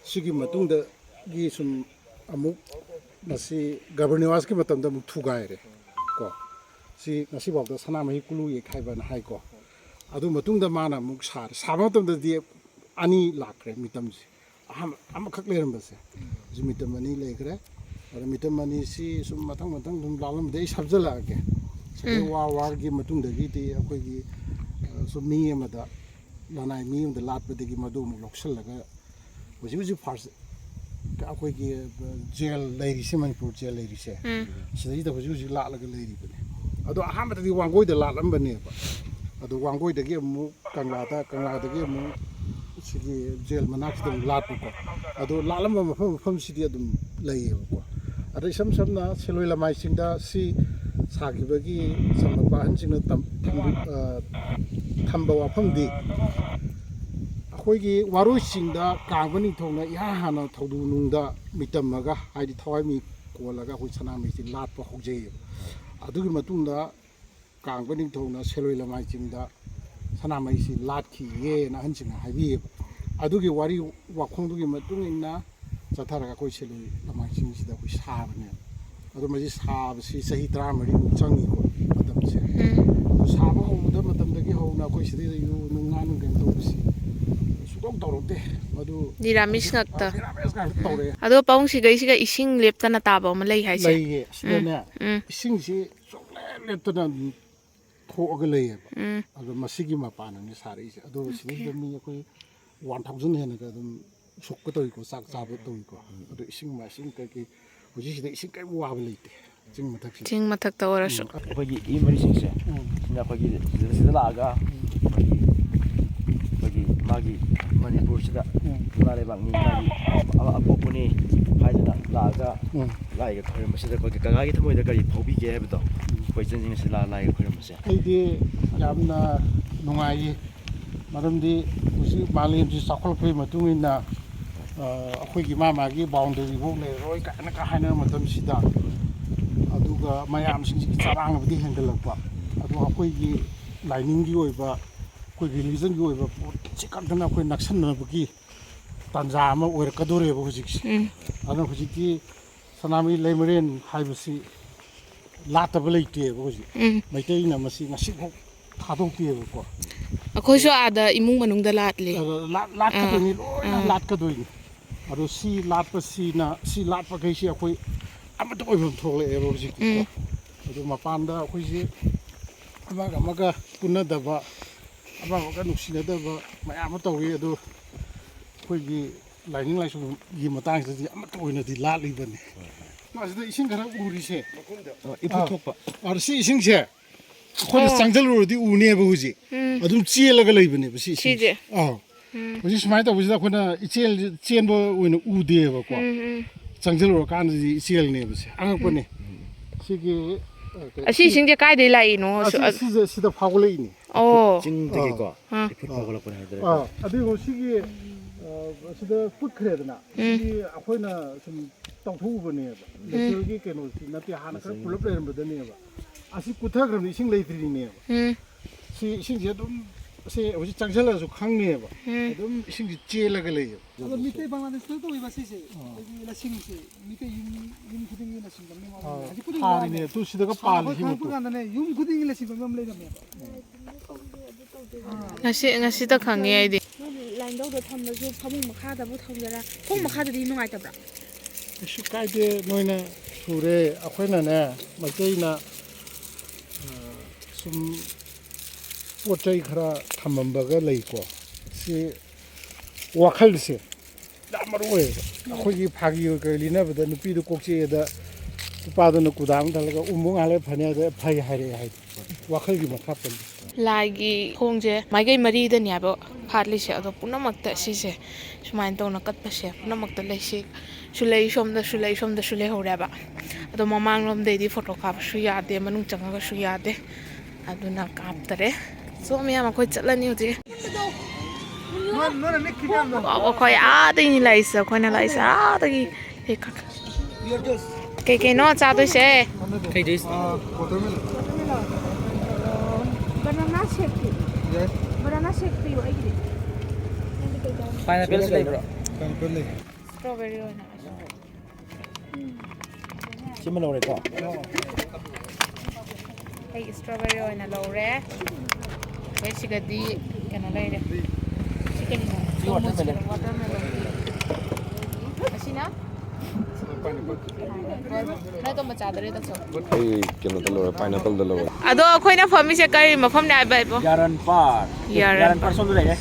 ꯁꯤꯒꯤ ꯃꯇꯨꯡꯗꯒꯤ ꯁꯨꯝ ꯑꯃꯨꯛ ꯃꯁꯤ ꯒꯕꯔ ꯅꯤꯋꯥꯖꯀꯤ ꯃꯇꯝꯗ ꯑꯃꯨꯛ ꯊꯨꯒꯥꯏꯔꯦ ꯀꯣ꯫ ꯁꯤ ꯉꯁꯤꯐꯥꯎꯗ ꯁꯅꯥꯃꯍꯤ ꯀꯨꯂꯨ ꯌꯦꯛ ꯍꯥꯏꯕꯅ ꯍꯥꯏꯀꯣ꯫ ꯑꯗꯨ ꯃꯇꯨꯡꯗ ꯃꯥꯅ ꯑꯃꯨꯛ ꯁꯥꯔꯦ꯫ ꯁꯥꯕ ꯃꯇꯝꯗꯗꯤ ꯑꯅꯤ ꯂꯥꯛꯈ꯭ꯔꯦ ꯃꯤꯇꯝꯁꯦ꯫ ꯑꯍꯥꯟꯕ ꯑꯃꯈꯛ ꯂꯩꯔꯝꯕꯁꯦ, ꯍꯧꯖꯤꯛ ꯃꯤꯇꯝ ꯑꯅꯤ ꯂꯩꯈ꯭ꯔꯦ꯫ ꯑꯗ ꯃꯤꯇꯝ ꯑꯅꯤꯁꯤ ꯁꯨꯝ ꯃꯊꯪ ꯃꯊꯪ ꯁꯨꯝ ꯂꯥꯛꯂꯝꯕꯗ ꯑꯩ ꯁꯝꯖꯜꯂꯛꯑꯒꯦ꯫ ꯁꯤꯗꯩ ꯋꯥꯔ ꯋꯥꯔꯒꯤ ꯃꯇꯨꯡꯗꯒꯤꯗꯤ ꯑꯩꯈꯣꯏꯒꯤ ꯑ, ꯁꯨꯝ ꯃꯤ ꯑꯃꯗ ꯂꯅꯥꯏ ꯃꯤ ꯑꯃꯗ ꯂꯥꯠꯄꯗꯒꯤ ꯃꯗꯨ ꯑꯃꯨꯛ ꯂꯧꯁꯤꯜꯂꯒ ꯍꯧꯖꯤꯛ ꯍꯧꯖꯤꯛ ꯐꯥꯔꯁ ꯑꯩꯈꯣꯏꯒꯤ ꯖꯦꯜ ꯂꯩꯔꯤꯁꯦ, ꯃꯅꯤꯄꯨꯔ ꯖꯦꯜ ꯂꯩꯔꯤꯁꯦ, ꯁꯤꯗꯩꯗ ꯍꯧꯖꯤꯛ ꯍꯧꯖꯤꯛ ꯂꯥꯠꯂꯒ ꯂꯩꯔꯤꯕꯅꯤ꯫ ꯑꯗꯣ ꯑꯍꯥꯟꯕꯗꯗꯤ ꯋꯥꯡꯒꯣꯏꯗ ꯂꯥꯠꯂꯝꯕꯅꯦꯕ꯫ ꯑꯗꯣ ꯋꯥꯡꯒꯣꯏꯗꯒꯤ ꯑꯃꯨꯛ ꯀꯪꯂꯥꯗ, ꯀꯪꯂꯥꯗꯒꯤ ꯑꯃꯨꯛ ꯁꯤꯒꯤ ꯖꯦꯜ ꯃꯅꯥꯛꯁꯤꯗ ꯑꯃꯨꯛ ꯂꯥꯠꯄꯀꯣ꯫ ꯑꯗꯣ ꯂꯥꯠꯂꯝꯕ ꯃꯐꯝ ꯃꯐꯝꯁꯤꯗꯤ ꯑꯗꯨꯝ ꯂꯩꯌꯦꯕꯀꯣ꯫ ꯑꯗ ꯏꯁꯝ ꯁꯝꯅ ꯁꯦꯂꯣꯏ ꯂꯃꯥꯏ ꯆꯤꯡꯗ ꯁꯤ ꯁꯥꯈꯤꯕꯒꯤ ꯁꯝꯂꯞꯄ ꯑꯍꯟꯁꯤꯡꯅ ꯇꯝ-, ꯊꯝꯕꯤ-, ꯑ, ꯊꯝꯕ ꯋꯥꯐꯝꯗꯤ ꯑꯩꯈꯣꯏꯒꯤ ꯋꯥꯔꯣꯏ ꯆꯤꯡꯗ ꯀꯥꯡꯕ ꯅꯤꯡꯊꯧꯅ ꯏꯍꯥꯟ ꯍꯥꯟꯅ ꯊꯧꯗꯨ ꯅꯨꯡꯗ ꯃꯤꯇꯝꯃꯒ, ꯍꯥꯏꯗꯤ ꯊꯋꯥꯏ ꯃꯤ ꯀꯣꯜꯂꯒ ꯑꯩꯈꯣꯏ ꯁꯅꯥꯃꯍꯤꯁꯤ ꯂꯥꯠꯄ ꯍꯧꯖꯩꯌꯦꯕ꯫ ꯑꯗꯨꯒꯤ ꯃꯇꯨꯡꯗ ꯀꯥꯡꯕ ꯅꯤꯡꯊꯧꯅ ꯁꯦꯂꯣꯏ ꯂꯃꯥꯏ ꯆꯤꯡꯗ ꯁꯅꯥꯃꯍꯤꯁꯤ ꯂꯥꯠꯈꯤꯌꯦꯅ ꯑꯍꯟꯁꯤꯡꯅ ꯍꯥꯏꯕꯤꯌꯦꯕ꯫ ꯑꯗꯨꯒꯤ ꯋꯥꯔꯤ ꯋꯥꯈꯣꯡꯗꯨꯒꯤ ꯃꯇꯨꯡ ꯏꯟꯅ ꯆꯠꯊꯔꯒ ꯑꯩꯈꯣꯏ ꯁꯦꯂꯣꯏ ꯂꯃꯥꯏ ꯆꯤꯡꯁꯤꯗ ꯑꯩꯈꯣꯏ ꯁꯥꯕꯅꯦꯕ꯫ ꯑꯗꯣ ꯃꯁꯤ ꯁꯥꯕꯁꯤ ꯆꯍꯤ ꯇꯔꯥꯃꯔꯤꯃꯨꯛ ꯆꯪꯉꯤꯀꯣ ꯃꯇꯝꯁꯦ꯫ ꯑꯗꯨ ꯁꯥꯕ ꯍꯧꯕꯗ ꯃꯇꯝꯗꯒꯤ ꯍꯧꯅ ꯑꯩꯈꯣꯏ ꯁꯤꯗꯩꯗ ꯌꯨ ꯅꯨꯡ ꯉꯥ ꯅꯨꯡ ꯅꯤꯔꯥꯃꯤꯁ ꯉꯥꯛꯇ꯫ ꯃꯦꯔꯥꯃꯦꯁ ꯉꯥꯛꯇ ꯇꯧꯔꯛꯑꯦ꯫ ꯑꯗꯣ ꯄꯥꯕꯨꯡ ꯁꯤꯒꯩꯁꯤꯒ ꯏꯁꯤꯡ ꯂꯦꯞꯇꯅ ꯇꯥꯕ ꯑꯃ ꯂꯩ ꯍꯥꯏꯁꯦ꯫ ꯂꯩꯌꯦ ꯁꯤꯗꯅꯦ꯫ ꯎꯝ꯫ ꯏꯁꯤꯡꯁꯤ ꯁꯨꯡꯂꯦꯞ ꯂꯦꯞꯇꯅ ꯑꯗꯨꯝ ꯊꯣꯛꯑꯒ ꯂꯩꯌꯦꯕ꯫ ꯎꯝ꯫ ꯑꯗꯣ ꯃꯁꯤꯒꯤ ꯃꯄꯥꯟꯅꯅꯦ ꯁꯥꯔꯛꯏꯁꯦ꯫ ꯑꯗꯣ ꯁꯤꯗꯩꯁꯤꯗ ꯃꯤ ꯑꯩꯈꯣꯏ ꯋꯥꯟ ꯊꯥꯎꯖꯟ ꯍꯦꯟꯅꯒ ꯑꯗꯨꯝ ꯎꯁꯣꯞꯀ ꯇꯧꯏꯀꯣ, ꯆꯥꯛ ꯆꯥꯕ ꯇꯧꯏꯀꯣ꯫ ꯑꯗꯣ ꯏꯁꯤꯡ ꯃꯥꯏꯁꯤꯡ ꯀꯩꯀꯩ ꯍꯧꯖꯤꯛꯁꯤꯗ ꯏꯁꯤꯡ ꯀꯔꯤꯝ ꯋꯥꯕ ꯂꯩꯇꯦ ꯆꯤꯡ ꯃꯊꯛꯁꯤꯗ꯫ ꯆꯤꯡ ꯃꯊꯛꯇ ꯑꯣꯏꯔꯁꯨ꯫ ꯑꯩꯈꯣꯏꯒꯤ ꯏ ꯃꯔꯤꯁꯤꯡꯁꯦ ꯎꯝ꯫ ꯁꯤꯅ ꯑꯩꯈꯣꯏꯒꯤ ꯁꯤꯗ ꯁꯤꯗ ꯂꯥꯛꯑꯒ ꯑꯩꯈꯣꯏꯒꯤ ꯑꯩꯈꯣꯏꯒꯤ ꯃꯥꯒꯤ ꯃꯅꯤꯄꯨꯔꯁꯤꯗ ꯎꯝ꯫ ꯏꯃꯥ ꯂꯩꯕꯥꯛꯅꯤ, ꯃꯥꯒꯤ ꯑ- ꯑꯄꯣꯛꯄꯅꯤ ꯍꯥꯏꯗꯅ ꯂꯥꯛꯑꯒ ꯎꯝ꯫ ꯂꯥꯏꯒ ꯈꯣꯏꯔꯝꯕꯁꯤꯗ ꯑꯩꯈꯣꯏꯒꯤ ꯀꯀꯥꯒꯤ ꯊꯃꯣꯏꯗ ꯀꯔꯤ ꯐꯥꯎꯕꯤꯒꯦ ꯍꯥꯏꯕꯗꯣ ꯑꯩꯈꯣꯏ ꯏꯆꯟꯁꯤꯡ ꯑꯁꯤ ꯂꯥꯛꯑ ꯂꯥꯏꯒ ꯈꯣꯏꯔꯝꯕꯁꯦ꯫ ꯑꯩꯗꯤ ꯌꯥꯝꯅ ꯅꯨꯡꯉꯥꯏꯌꯦ꯫ ꯃꯔꯝꯗꯤ ꯍꯧꯖꯤꯛ ꯃꯥꯂꯦꯝꯁꯤ ꯆꯥꯎꯈꯠꯂꯛꯄꯒꯤ ꯃꯇꯨꯡ ꯏꯟꯅ, ꯑ, ꯑꯩꯈꯣꯏꯒꯤ ꯃꯥ ꯃꯥꯒꯤ ꯕꯥꯎꯟꯗꯔꯤꯐꯧ ꯂꯩꯔꯔꯣꯏ ꯀꯥꯏꯅꯒ ꯍꯥꯏꯅꯕ ꯃꯇꯝꯁꯤꯗ, ꯑꯗꯨꯒ ꯃꯌꯥꯝꯁꯤꯡꯁꯤꯒꯤ ꯆꯔꯥꯡꯅꯕꯗꯤ ꯍꯦꯟꯒꯠꯂꯛꯄ꯫ ꯑꯗꯣ ꯑꯩꯈꯣꯏꯒꯤ ꯂꯥꯏꯅꯤꯡꯒꯤ ꯑꯣꯏꯕ, ꯑꯩꯈꯣꯏ ꯔꯤꯂꯤꯖꯟꯒꯤ ꯑꯣꯏꯕ ꯄꯣꯠꯁꯤ ꯈꯛꯇꯅ ꯑꯩꯈꯣꯏ ꯅꯛꯁꯟꯅꯕꯒꯤ ꯇꯥꯟꯖꯥ ꯑꯃ ꯑꯣꯏꯔꯛꯀꯗꯣꯔꯦꯕ ꯍꯧꯖꯤꯛꯁꯦ꯫ ꯎꯝ꯫ ꯑꯗꯨꯅ ꯍꯧꯖꯤꯛꯇꯤ ꯁꯅꯥꯃꯍꯤ ꯂꯩꯃꯔꯦꯟ ꯍꯥꯏꯕꯁꯤ ꯂꯥꯠꯇꯕ ꯂꯩꯇꯦꯕ ꯍꯧꯖꯤꯛ꯫ ꯎꯝ꯫ ꯃꯩꯇꯩꯅ ꯃꯁꯤ ꯉꯁꯤꯐꯥꯎ ꯊꯥꯗꯣꯛꯇꯦꯕꯀꯣ꯫ ꯑꯩꯈꯣꯏꯁꯨ ꯑꯥꯗ ꯏꯃꯨꯡ ꯃꯅꯨꯡꯗ ꯂꯥꯠꯂꯤ꯫ ꯑꯗꯣ ꯂꯥꯠ- ꯂꯥꯠꯀꯗꯣꯏꯅꯤ, ꯂꯣꯏꯅ ꯂꯥꯠꯀꯗꯣꯏꯅꯤ꯫ ꯑꯗꯣ ꯁꯤ ꯂꯥꯠꯄꯁꯤꯅ, ꯁꯤ ꯂꯥꯠꯄꯈꯩꯁꯤ ꯑꯩꯈꯣꯏ ꯑꯃꯠꯇ ꯑꯣꯏꯐꯝ ꯊꯣꯛꯂꯛꯑꯦꯕ ꯍꯧꯖꯤꯛꯇꯤꯀꯣ꯫ ꯎꯝ꯫ ꯑꯗꯣ ꯃꯄꯥꯟꯗ ꯑꯩꯈꯣꯏꯁꯤ ꯑꯃꯒ ꯑꯃꯒ ꯄꯨꯟꯅꯗꯕ, ꯑꯃꯒ ꯑꯃꯒ ꯅꯨꯡꯁꯤꯅꯗꯕ ꯃꯌꯥꯝ ꯑꯃ ꯇꯧꯏ꯫ ꯑꯗꯣ ꯑꯩꯈꯣꯏꯒꯤ ꯂꯥꯏꯅꯤꯡ ꯂꯥꯏꯁꯣꯟꯒꯤ ꯃꯇꯥꯡꯁꯤꯗꯗꯤ ꯑꯃꯠꯇ ꯑꯣꯏꯅꯗꯤ ꯂꯥꯠꯂꯤꯕꯅꯤ꯫ ꯃꯁꯤꯗ ꯏꯁꯤꯡ ꯈꯔ ꯎꯔꯤꯁꯦ꯫ ꯏꯐꯨꯠ ꯊꯣꯛꯄ꯫ ꯑꯗꯣ ꯁꯤ ꯏꯁꯤꯡꯁꯦ ꯑꯩꯈꯣꯏꯅ ꯆꯪꯁꯤꯜꯂꯨꯔꯗꯤ ꯎꯅꯦꯕ ꯍꯧꯖꯤꯛ꯫ ꯑꯗꯨꯝ ꯆꯦꯜꯂꯒ ꯂꯩꯕꯅꯦꯕ ꯁꯤ ꯏꯁꯤꯡꯁꯦ꯫ ꯁꯤꯁꯦ? ꯑꯥ꯫ ꯍꯧꯖꯤꯛ ꯁꯨꯃꯥꯏꯅ ꯇꯧꯕꯁꯤꯗ ꯑꯩꯈꯣꯏꯅ ꯏꯆꯦꯜ ꯆꯦꯟꯕ ꯑꯣꯏꯅ ꯎꯗꯦꯕꯀꯣ꯫ ꯆꯪꯁꯤꯜꯂꯨꯔꯀꯥꯟꯗꯗꯤ ꯏꯆꯦꯜꯅꯦꯕ ꯁꯦ꯫ ꯑꯉꯛꯄꯅꯦ꯫ ꯁꯤꯒꯤ, ꯑ, ꯀꯩ- ꯑꯁꯤ ꯏꯁꯤꯡꯁꯦ ꯀꯥꯏꯗꯩ ꯂꯥꯛꯏꯅꯣ? ꯑꯁꯤ, ꯁꯤꯁꯦ ꯁꯤꯗ ꯐꯥꯎꯒꯠꯂꯛꯏꯅꯦ꯫ ꯑꯣ꯫ ꯆꯤꯡꯗꯒꯤꯀꯣ ꯑꯥ꯫ ꯏꯐꯨꯠ ꯐꯥꯎꯒꯠꯂꯛꯄꯅꯦ ꯍꯥꯏꯗꯔꯦ꯫ ꯑꯥ, ꯑꯗꯨꯕꯨ ꯁꯤꯒꯤ, ꯑ, ꯑꯁꯤꯗ ꯀꯨꯠꯈ꯭ꯔꯦꯗꯅ꯫ ꯁꯤꯗꯤ ꯑꯩꯈꯣꯏꯅ ꯁꯨꯝ ꯇꯧꯊꯣꯛꯎꯕꯅꯦꯕ꯫ ꯅꯦꯆꯔꯒꯤ ꯀꯩꯅꯣꯁꯤ ꯅꯠꯇꯦ, ꯍꯥꯟꯅ ꯈꯔ ꯄꯨꯂꯞ ꯂꯩꯔꯝꯕꯗꯅꯦꯕ꯫ ꯑꯁꯤ ꯀꯨꯠꯊꯈ꯭ꯔꯕꯅꯤ, ꯏꯁꯤꯡ ꯂꯩꯇ꯭ꯔꯤꯅꯦꯕ꯫ ꯎꯝ꯫ ꯁꯤ ꯏꯁꯤꯡꯁꯦ ꯑꯗꯨꯝ ꯁꯦ ꯍꯧꯖꯤꯛ ꯆꯪꯁꯤꯜꯂꯁꯨ ꯈꯪꯅꯦꯕ꯫ ꯎꯝ꯫ ꯑꯗꯨꯝ ꯏꯁꯤꯡꯁꯦ ꯆꯦꯜꯂꯒ ꯂꯩꯌꯦꯕ꯫ ꯑꯗꯣ ꯃꯤꯇꯩ ꯕꯪꯒ꯭ꯂꯥꯗꯦꯁꯇ ꯇꯧꯔꯤꯕ ꯁꯤꯁꯦ, ꯑꯥ꯫ ꯑꯩꯈꯣꯏꯒꯤ ꯂꯁꯤꯡꯁꯦ ꯃꯤꯇꯩ ꯌꯨꯝ, ꯌꯨꯝ ꯈꯨꯗꯤꯡꯒꯤ ꯂꯁꯤꯡ ꯇꯝꯅꯤ ꯃꯥꯜꯂꯦ꯫ ꯑꯥ, ꯍꯧꯖꯤꯛꯄꯨꯗꯤ ꯊꯥꯔꯤꯅꯦ, ꯋꯥꯔꯦ꯫ ꯇꯨ ꯁꯤꯗꯒ ꯁꯥꯕ ꯄꯥꯜꯂꯤ ꯁꯤꯃꯛꯇꯣ꯫ ꯈꯪꯉꯛꯄ ꯀꯥꯟꯗꯅꯦ, ꯌꯨꯝ ꯈꯨꯗꯤꯡꯒꯤ ꯂꯁꯤꯡ ꯇꯝꯕ ꯑꯃ ꯂꯩꯔꯝꯃꯦꯕ꯫ ꯉꯁꯤ, ꯉꯁꯤꯇ ꯈꯪꯉꯦ ꯑꯩꯗꯤ꯫ ꯅꯪ ꯂꯥꯏꯟꯗꯧꯗ ꯊꯝꯕꯁꯨ ꯐꯃꯨꯡ ꯃꯈꯥꯗꯕꯨ ꯊꯝꯒꯦꯔꯥ? ꯐꯃꯨꯡ ꯃꯈꯥꯗꯗꯤ ꯅꯨꯡꯉꯥꯏꯇꯕ꯭ꯔꯥ? ꯀꯩꯁꯨ ꯀꯥꯏꯗꯦ, ꯅꯣꯏꯅ ꯁꯨꯔꯦ꯫ ꯑꯩꯈꯣꯏꯅꯅꯦ, ꯃꯩꯇꯩꯅ, ꯑ, ꯁꯨꯝ ꯄꯣꯠ ꯆꯩ ꯈꯔ ꯊꯝꯃꯝꯕꯒ ꯂꯩꯀꯣ꯫ ꯁꯤ ꯋꯥꯈꯜꯁꯦ ꯌꯥꯝ ꯃꯔꯨ ꯑꯣꯏꯌꯦꯕ꯫ ꯑꯩꯈꯣꯏꯒꯤ ꯐꯥꯒꯤ ꯑꯣꯏ ꯀꯩ ꯂꯤꯅꯕꯗ ꯅꯨꯄꯤꯗꯨ ꯀꯣꯛ ꯆꯤꯛꯑꯦꯗ ꯅꯨꯄꯥꯗꯨꯅ ꯀꯨꯗꯥ ꯑꯃ ꯊꯜꯂꯒ ꯎꯃꯨ ꯉꯥꯏꯍꯥꯛ ꯂꯩꯔ ꯐꯅꯤ ꯍꯥꯏꯗ ꯐꯩ ꯍꯥꯏꯔꯛꯑꯦ ꯍꯥꯏꯗꯣ꯫ ꯋꯥꯈꯜꯒꯤ ꯃꯈꯥ ꯄꯣꯜꯂꯤ꯫ ꯂꯥꯏꯒꯤ ꯊꯣꯡꯁꯦ ꯃꯥꯏꯀꯩ ꯃꯔꯤꯗꯅꯦ ꯍꯥꯏꯕ ꯐꯥꯠꯂꯤꯁꯦ, ꯑꯗꯣ ꯄꯨꯝꯅꯃꯛꯇ ꯁꯤꯁꯦ ꯁꯨꯃꯥꯏꯅ ꯇꯧꯅ ꯀꯠꯄꯁꯦ ꯄꯨꯝꯅꯃꯛꯇ ꯂꯩꯁꯤ꯫ ꯁꯨ ꯂꯩ, ꯁꯣꯝꯗꯁꯨ ꯂꯩ, ꯁꯣꯝꯗꯁꯨ ꯂꯩꯍꯧꯔꯦꯕ꯫ ꯑꯗꯣ ꯃꯃꯥꯡꯂꯣꯝꯗꯩꯗꯤ ꯐꯣꯇꯣ ꯀꯥꯞꯄꯁꯨ ꯌꯥꯗꯦ, ꯃꯅꯨꯡ ꯆꯪꯉꯒꯁꯨ ꯌꯥꯗꯦ꯫ ꯑꯗꯨꯅ ꯀꯥꯞꯇꯔꯦ꯫ ꯁꯣ ꯃꯌꯥꯝ ꯑꯩꯈꯣꯏ ꯆꯠꯂꯅꯤ ꯍꯧꯖꯤꯛ꯫ ꯅꯣꯏ, ꯅꯣꯏꯅ ꯅꯤꯛꯈꯤꯅꯦ ꯌꯥꯝꯅ꯫ ꯋꯥꯎ, ꯑꯩꯈꯣꯏ ꯑꯥꯗꯒꯤꯅꯤ ꯂꯥꯛꯏꯁꯦ, ꯑꯩꯈꯣꯏꯅ ꯂꯥꯛꯏꯁꯦ ꯑꯥꯗꯒꯤ꯫ ꯍꯦꯛ ꯀꯛ-, ꯀꯩ ꯀꯩꯅꯣ ꯆꯥꯗꯣꯏꯁꯦ? ꯀꯩ juice? ꯑꯥ, watermelon꯫ Banana shake ꯄꯤꯌꯨ꯫ Yes꯫ Banana shake ꯄꯤꯌꯨ ꯑꯩꯒꯤꯗꯤ꯫ ꯅꯪꯗꯤ ꯀꯩ ꯆꯥꯅꯤꯡꯉꯤ? Pineapple ꯁꯨ ꯂꯩꯕ꯭ꯔꯣ? Pineapple ꯂꯩ꯫ Strawberry ꯑꯣꯏꯅ꯫ ꯁꯤꯃ ꯂꯧꯔꯦꯀꯣ꯫ ꯑꯩ strawberry ꯑꯣꯏꯅ ꯂꯧꯔꯦ꯫ ꯑꯩꯈꯣꯏ ꯁꯤꯒꯗꯤ ꯀꯩꯅꯣ ꯂꯩꯔꯦ꯫ ꯁꯤ ꯀꯔꯤꯅꯣ? ꯁꯤ watermelon꯫ Watermelon꯫ ꯑꯁꯤꯅ? ꯅꯪ ꯑꯇꯣꯞꯄ ꯆꯥꯗꯣꯔꯦ, ꯇꯧꯁꯜꯂꯣ꯫ ꯑꯩ ꯀꯩꯅꯣꯗ ꯂꯧꯔꯦ, pineapple ꯗ ꯂꯧꯔꯦ꯫ ꯑꯗꯣ ꯑꯩꯈꯣꯏꯅ ꯐꯝꯃꯤꯁꯦ ꯀꯔꯤ ꯃꯐꯝꯅꯦ ꯍꯥꯏꯕ ꯏꯕꯣ? ꯌꯥꯔꯟ park꯫ ꯌꯥꯔꯟ ꯌꯥꯔꯟ park꯫ Park ꯁꯣꯝꯗ ꯂꯩꯔꯦ꯫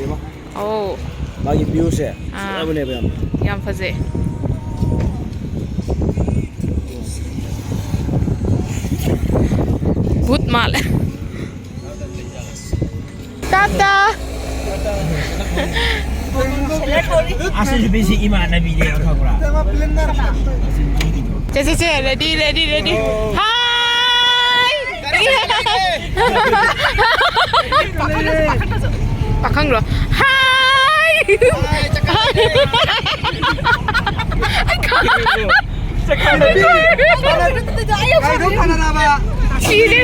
ꯌꯦꯡꯉꯣ꯫ ꯑꯧ꯫ ꯃꯥꯒꯤ view ꯁꯦ ꯑꯥ꯫ ꯐꯖꯕꯅꯦꯕ ꯌꯥꯝ꯫ ꯌꯥꯝ ꯐꯖꯩ꯫ ꯚꯨꯠ ꯃꯥꯜꯂꯦ꯫ ꯇꯥꯇꯥ꯫ ꯑꯁꯤ ꯅꯨꯄꯤꯁꯤ ꯏꯃꯥꯟꯅꯕꯤꯅꯦꯕ, ꯈꯪꯕ꯭ꯔꯥ? ꯆꯦ, ꯆꯦ, ꯆꯦ, ready, ready, ready. Hi! ꯄꯥꯈꯪꯂꯣ? Hi! ꯀꯥꯏꯗ ꯈꯪꯅꯔꯕ? ꯁꯤꯔꯦ꯫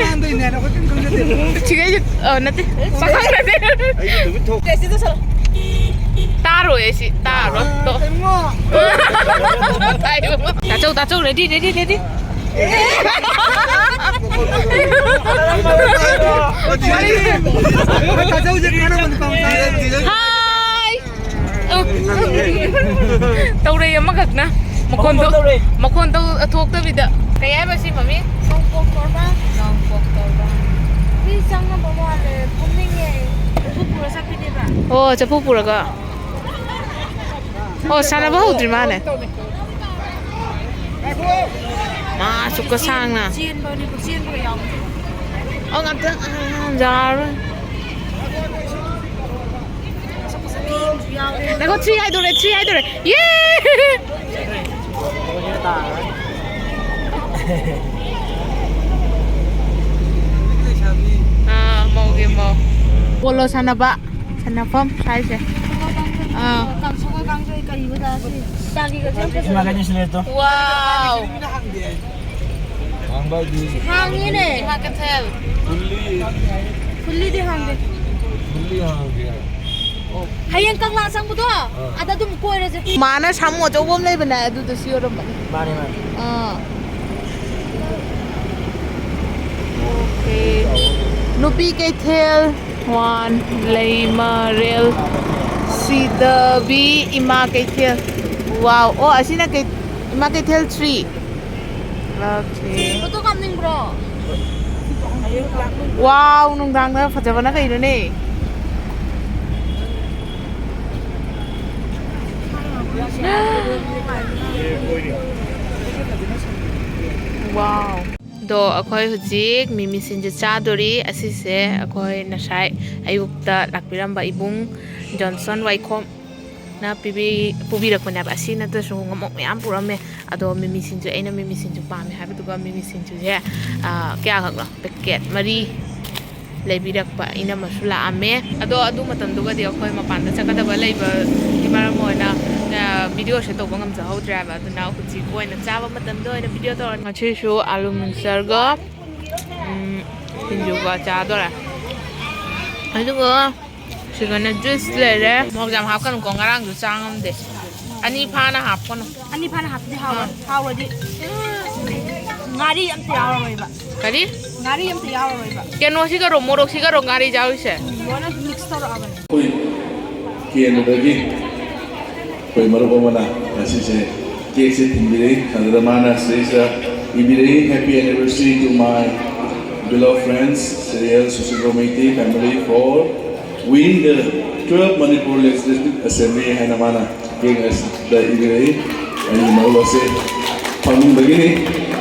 ꯁꯤꯒꯩꯁꯦ, ꯑ, ꯅꯠꯇꯦ꯫ ꯄꯥꯈꯪ ꯅꯠꯇꯦ꯫ ꯇꯥꯔꯣꯏ ꯑꯩ ꯁꯤ, ꯇꯥꯔꯣꯏ꯫ ꯇꯣ꯫ ꯇꯥꯆꯧ, ꯇꯥꯆꯧ, ready, ready, ready꯫ ꯍꯥꯏ꯫ ꯇꯧꯔꯩ ꯑꯃꯈꯛꯅ ꯃꯈꯣꯟꯗꯣ, ꯃꯈꯣꯟꯗꯣ ꯊꯣꯛꯇꯕꯤꯗ꯫ ꯀꯩ ꯍꯥꯏꯕ ꯁꯤ ꯃꯃꯤꯡ? ꯅꯣꯡꯄꯣꯛ ꯇꯣꯔꯕꯥꯟ꯫ ꯅꯣꯡꯄꯣꯛ ꯇꯣꯔꯕꯥꯟ꯫ ꯃꯤ ꯆꯪꯅꯕ ꯃꯥꯜꯂꯦ, ꯐꯝꯅꯤꯡꯉꯦ꯫ ꯆꯐꯨ ꯄꯨꯔ ꯆꯠꯈꯤꯅꯦꯕ꯫ ꯑꯣ, ꯆꯐꯨ ꯄꯨꯔꯒ꯫ ꯑꯣ, ꯁꯥꯟꯅꯕ ꯍꯧꯗ꯭ꯔꯤ ꯃꯥꯅꯦ꯫ ꯃꯥ ꯑꯁꯨꯛꯀ ꯁꯥꯡꯅ꯫ ꯆꯦꯟꯕꯅꯤ, ꯆꯦꯟꯕꯒ ꯌꯥꯎꯕꯅꯤ꯫ ꯑꯣ, ꯉꯥꯛꯇꯪ, ꯑ, ꯌꯥꯔꯣꯏ꯫ ꯉꯥꯏꯈꯣ, three ꯍꯥꯏꯗꯣꯔꯦ, three ꯍꯥꯏꯗꯣꯔꯦ꯫ ꯌꯦ! ꯑꯥ, ꯃꯧꯒꯤ ꯃꯧ꯫ ꯄꯣꯂꯣ ꯁꯥꯟꯅꯕ, ꯁꯥꯟꯅꯐꯝ ꯁ꯭ꯋꯥꯏꯁꯦ꯫ ꯑꯥ꯫ ꯀꯥꯡꯁꯣꯏ ꯀꯥꯡꯁꯣꯏ ꯀꯔꯤꯕ ꯆꯥꯁꯤ? ꯆꯥꯒꯤꯒꯁꯦ ꯑꯝꯇ ꯏꯃꯥ ꯀꯩꯅꯣ ꯁꯤꯂꯦꯠꯇꯣ꯫ ꯋꯥꯎ꯫ ꯍꯥꯡꯕ ꯍꯥꯏꯗꯤ ꯍꯥꯡꯉꯤꯅꯦ꯫ ꯏꯃꯥ ꯀꯩꯊꯦꯜ꯫ ꯐꯨꯜꯂꯤ꯫ ꯐꯨꯜꯂꯤꯗꯤ ꯍꯥꯡꯗꯦ꯫ ꯐꯨꯜꯂꯤ ꯍꯥꯡꯗꯦ꯫ ꯍꯌꯦꯡ ꯀꯪꯂꯥ ꯆꯪꯕꯗꯣ, ꯑꯥ꯫ ꯑꯗ ꯑꯗꯨꯝ ꯀꯣꯏꯔꯁꯦ꯫ ꯃꯥꯅ ꯁꯥꯃꯨ ꯑꯆꯧꯕ ꯑꯃ ꯂꯩꯕꯅꯦ, ꯑꯗꯨꯗ ꯁꯤ ꯑꯣꯏꯔꯝꯕꯅꯤ꯫ ꯃꯥꯅꯦ, ꯃꯥꯅꯦ꯫ ꯑꯥ꯫ ꯑꯣꯀꯦ꯫ ꯅꯨꯄꯤ ꯀꯩꯊꯦꯜ꯫ ꯋꯥꯟ, ꯂꯩꯃꯔꯦꯜ, ꯁꯤꯗꯕꯤ, ꯏꯃꯥ ꯀꯩꯊꯦꯜ꯫ ꯋꯥꯎ꯫ ꯑꯣ, ꯑꯁꯤꯅ ꯀꯩ-, ꯏꯃꯥ ꯀꯩꯊꯦꯜ three꯫ ꯑꯣꯀꯦ꯫ ꯐꯣꯇꯣ ꯀꯥꯞꯅꯤꯡꯕ꯭ꯔꯣ? ꯋꯥꯎ, ꯅꯨꯡꯗꯥꯡꯗ ꯐꯖꯕꯅ ꯀꯩꯅꯣꯅꯦ? ꯋꯥꯎ꯫ ꯑꯗꯣ ꯑꯩꯈꯣꯏ ꯍꯧꯖꯤꯛ ꯃꯤꯃꯤ ꯁꯤꯡꯖꯨ ꯆꯥꯗꯣꯔꯤ꯫ ꯑꯁꯤꯁꯦ ꯑꯩꯈꯣꯏ ꯉꯁꯥꯏ ꯑꯌꯨꯛꯇ ꯂꯥꯛꯄꯤꯔꯝꯕ ꯏꯕꯨꯡ ꯖꯣꯟꯁꯟ ꯋꯥꯏꯈꯣꯝꯅ ꯄꯤꯕꯤ-, ꯄꯨꯕꯤꯔꯛꯄꯅꯦꯕ꯫ ꯑꯁꯤ ꯅꯠꯇ꯭ꯔꯁꯨ ꯉꯃꯣꯛ ꯃꯌꯥꯝ ꯄꯨꯔꯛꯑꯝꯃꯦ꯫ ꯑꯗꯣ ꯃꯤꯃꯤ ꯁꯤꯡꯖꯨ, ꯑꯩꯅ ꯃꯤꯃꯤ ꯁꯤꯡꯖꯨ ꯄꯥꯝꯃꯦ ꯍꯥꯏꯕꯗꯨꯒ ꯃꯤꯃꯤ ꯁꯤꯡꯖꯨꯁꯦ, ꯑ, ꯀꯌꯥꯈꯛꯅꯣ? ꯄꯦꯀꯦꯠ ꯃꯔꯤ ꯂꯩꯕꯤꯔꯛꯄ ꯏꯅꯝꯃꯁꯨ ꯂꯥꯛꯑꯝꯃꯦ꯫ ꯑꯗꯣ ꯑꯗꯨ ꯃꯇꯝꯗꯨꯒꯗꯤ ꯑꯩꯈꯣꯏ ꯃꯄꯥꯟꯗ ꯆꯠꯀꯗꯕ ꯂꯩꯕꯒꯤ ꯃꯔꯝ ꯑꯣꯏꯅ, ꯑ, ꯚꯤꯗꯤꯑꯣꯁꯦ ꯇꯧꯕ ꯉꯝꯖꯍꯧꯗ꯭ꯔꯦꯕ꯫ ꯑꯗꯨꯅ ꯍꯧꯖꯤꯛ ꯑꯣꯏꯅ ꯆꯥꯕ ꯃꯇꯝꯗ ꯑꯣꯏꯅ ꯚꯤꯗꯤꯑꯣ ꯇꯧꯔꯒꯦ꯫ ꯉꯁꯤꯁꯨ ꯑꯥꯂꯨ ꯃꯤꯛꯆꯔꯒ ꯎꯝ, ꯁꯤꯡꯖꯨꯒ ꯆꯥꯗꯣꯔꯦ꯫ ꯑꯗꯨꯒ ꯁꯤꯒꯅ ꯖꯨꯁ ꯂꯩꯔꯦ꯫ ꯃꯣꯔꯣꯛ ꯌꯥꯝ ꯍꯥꯞꯀꯅꯨꯀꯣ, ꯉꯔꯥꯡꯁꯨ ꯆꯥ ꯉꯝꯗꯦ꯫ ꯑꯅꯤ ꯐꯥꯅ ꯍꯥꯞꯀꯅꯨ꯫ ꯑꯅꯤ ꯐꯥꯅ ꯍꯥꯞꯄꯗꯤ ꯍꯥꯎꯔꯣꯏ꯫ ꯍꯥꯎꯔꯗꯤ ꯉꯥꯔꯤ ꯑꯝꯇ ꯌꯥꯎꯔꯔꯣꯏꯕ꯫ ꯀꯔꯤ? ꯉꯥꯔꯤ ꯑꯝꯇ ꯌꯥꯎꯔꯔꯣꯏꯕ꯫ ꯀꯩꯅꯣꯁꯤꯒꯔꯣ, ꯃꯣꯔꯣꯛꯁꯤꯒꯔꯣ ꯉꯥꯔꯤ ꯌꯥꯎꯔꯤꯁꯦ? ꯂꯣꯏꯅ ꯃꯤꯛꯁ ꯇꯧꯔꯛꯑꯕꯅꯤ꯫ ꯑꯩꯈꯣꯏ ꯀꯦꯟꯕꯗꯒꯤ ꯑꯩꯈꯣꯏ ꯃꯔꯨꯞ ꯑꯃꯅ ꯉꯁꯤꯁꯦ ꯀꯦꯛꯁꯦ ꯊꯤꯟꯕꯤꯔꯛꯏ꯫ ꯑꯗꯨꯗ ꯃꯥꯅ ꯁꯤꯗꯩꯁꯤꯗ ꯏꯕꯤꯔꯛꯏ, "Happy anniversary to my beloved friends, Serial Sushil Romaiti family for win the twelve Manipur Legislative Assembly" ꯍꯥꯏꯅ ꯃꯥꯅ ꯀꯦꯛ ꯑꯁꯤꯗ ꯏꯕꯤꯔꯛꯏ꯫ ꯑꯩꯒꯤ ꯃꯔꯨꯞ ꯑꯁꯤ ꯐꯪꯅꯤꯡꯕꯒꯤꯅꯤ꯫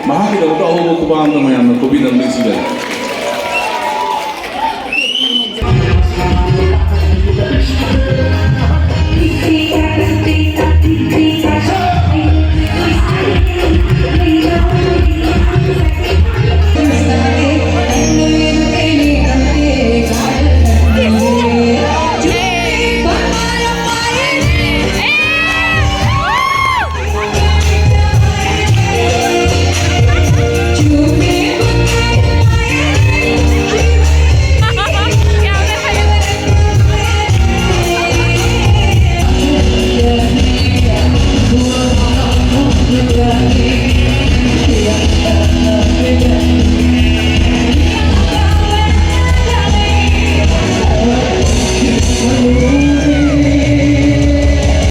ꯃꯍꯥꯛꯀꯤꯗꯃꯛꯇ ꯑꯍꯧꯕ ꯈꯨꯕꯥꯛ ꯑꯃ ꯃꯌꯥꯝꯅ ꯈꯨꯕꯤꯗ ꯅꯤꯡꯁꯤꯡꯖꯔꯤ꯫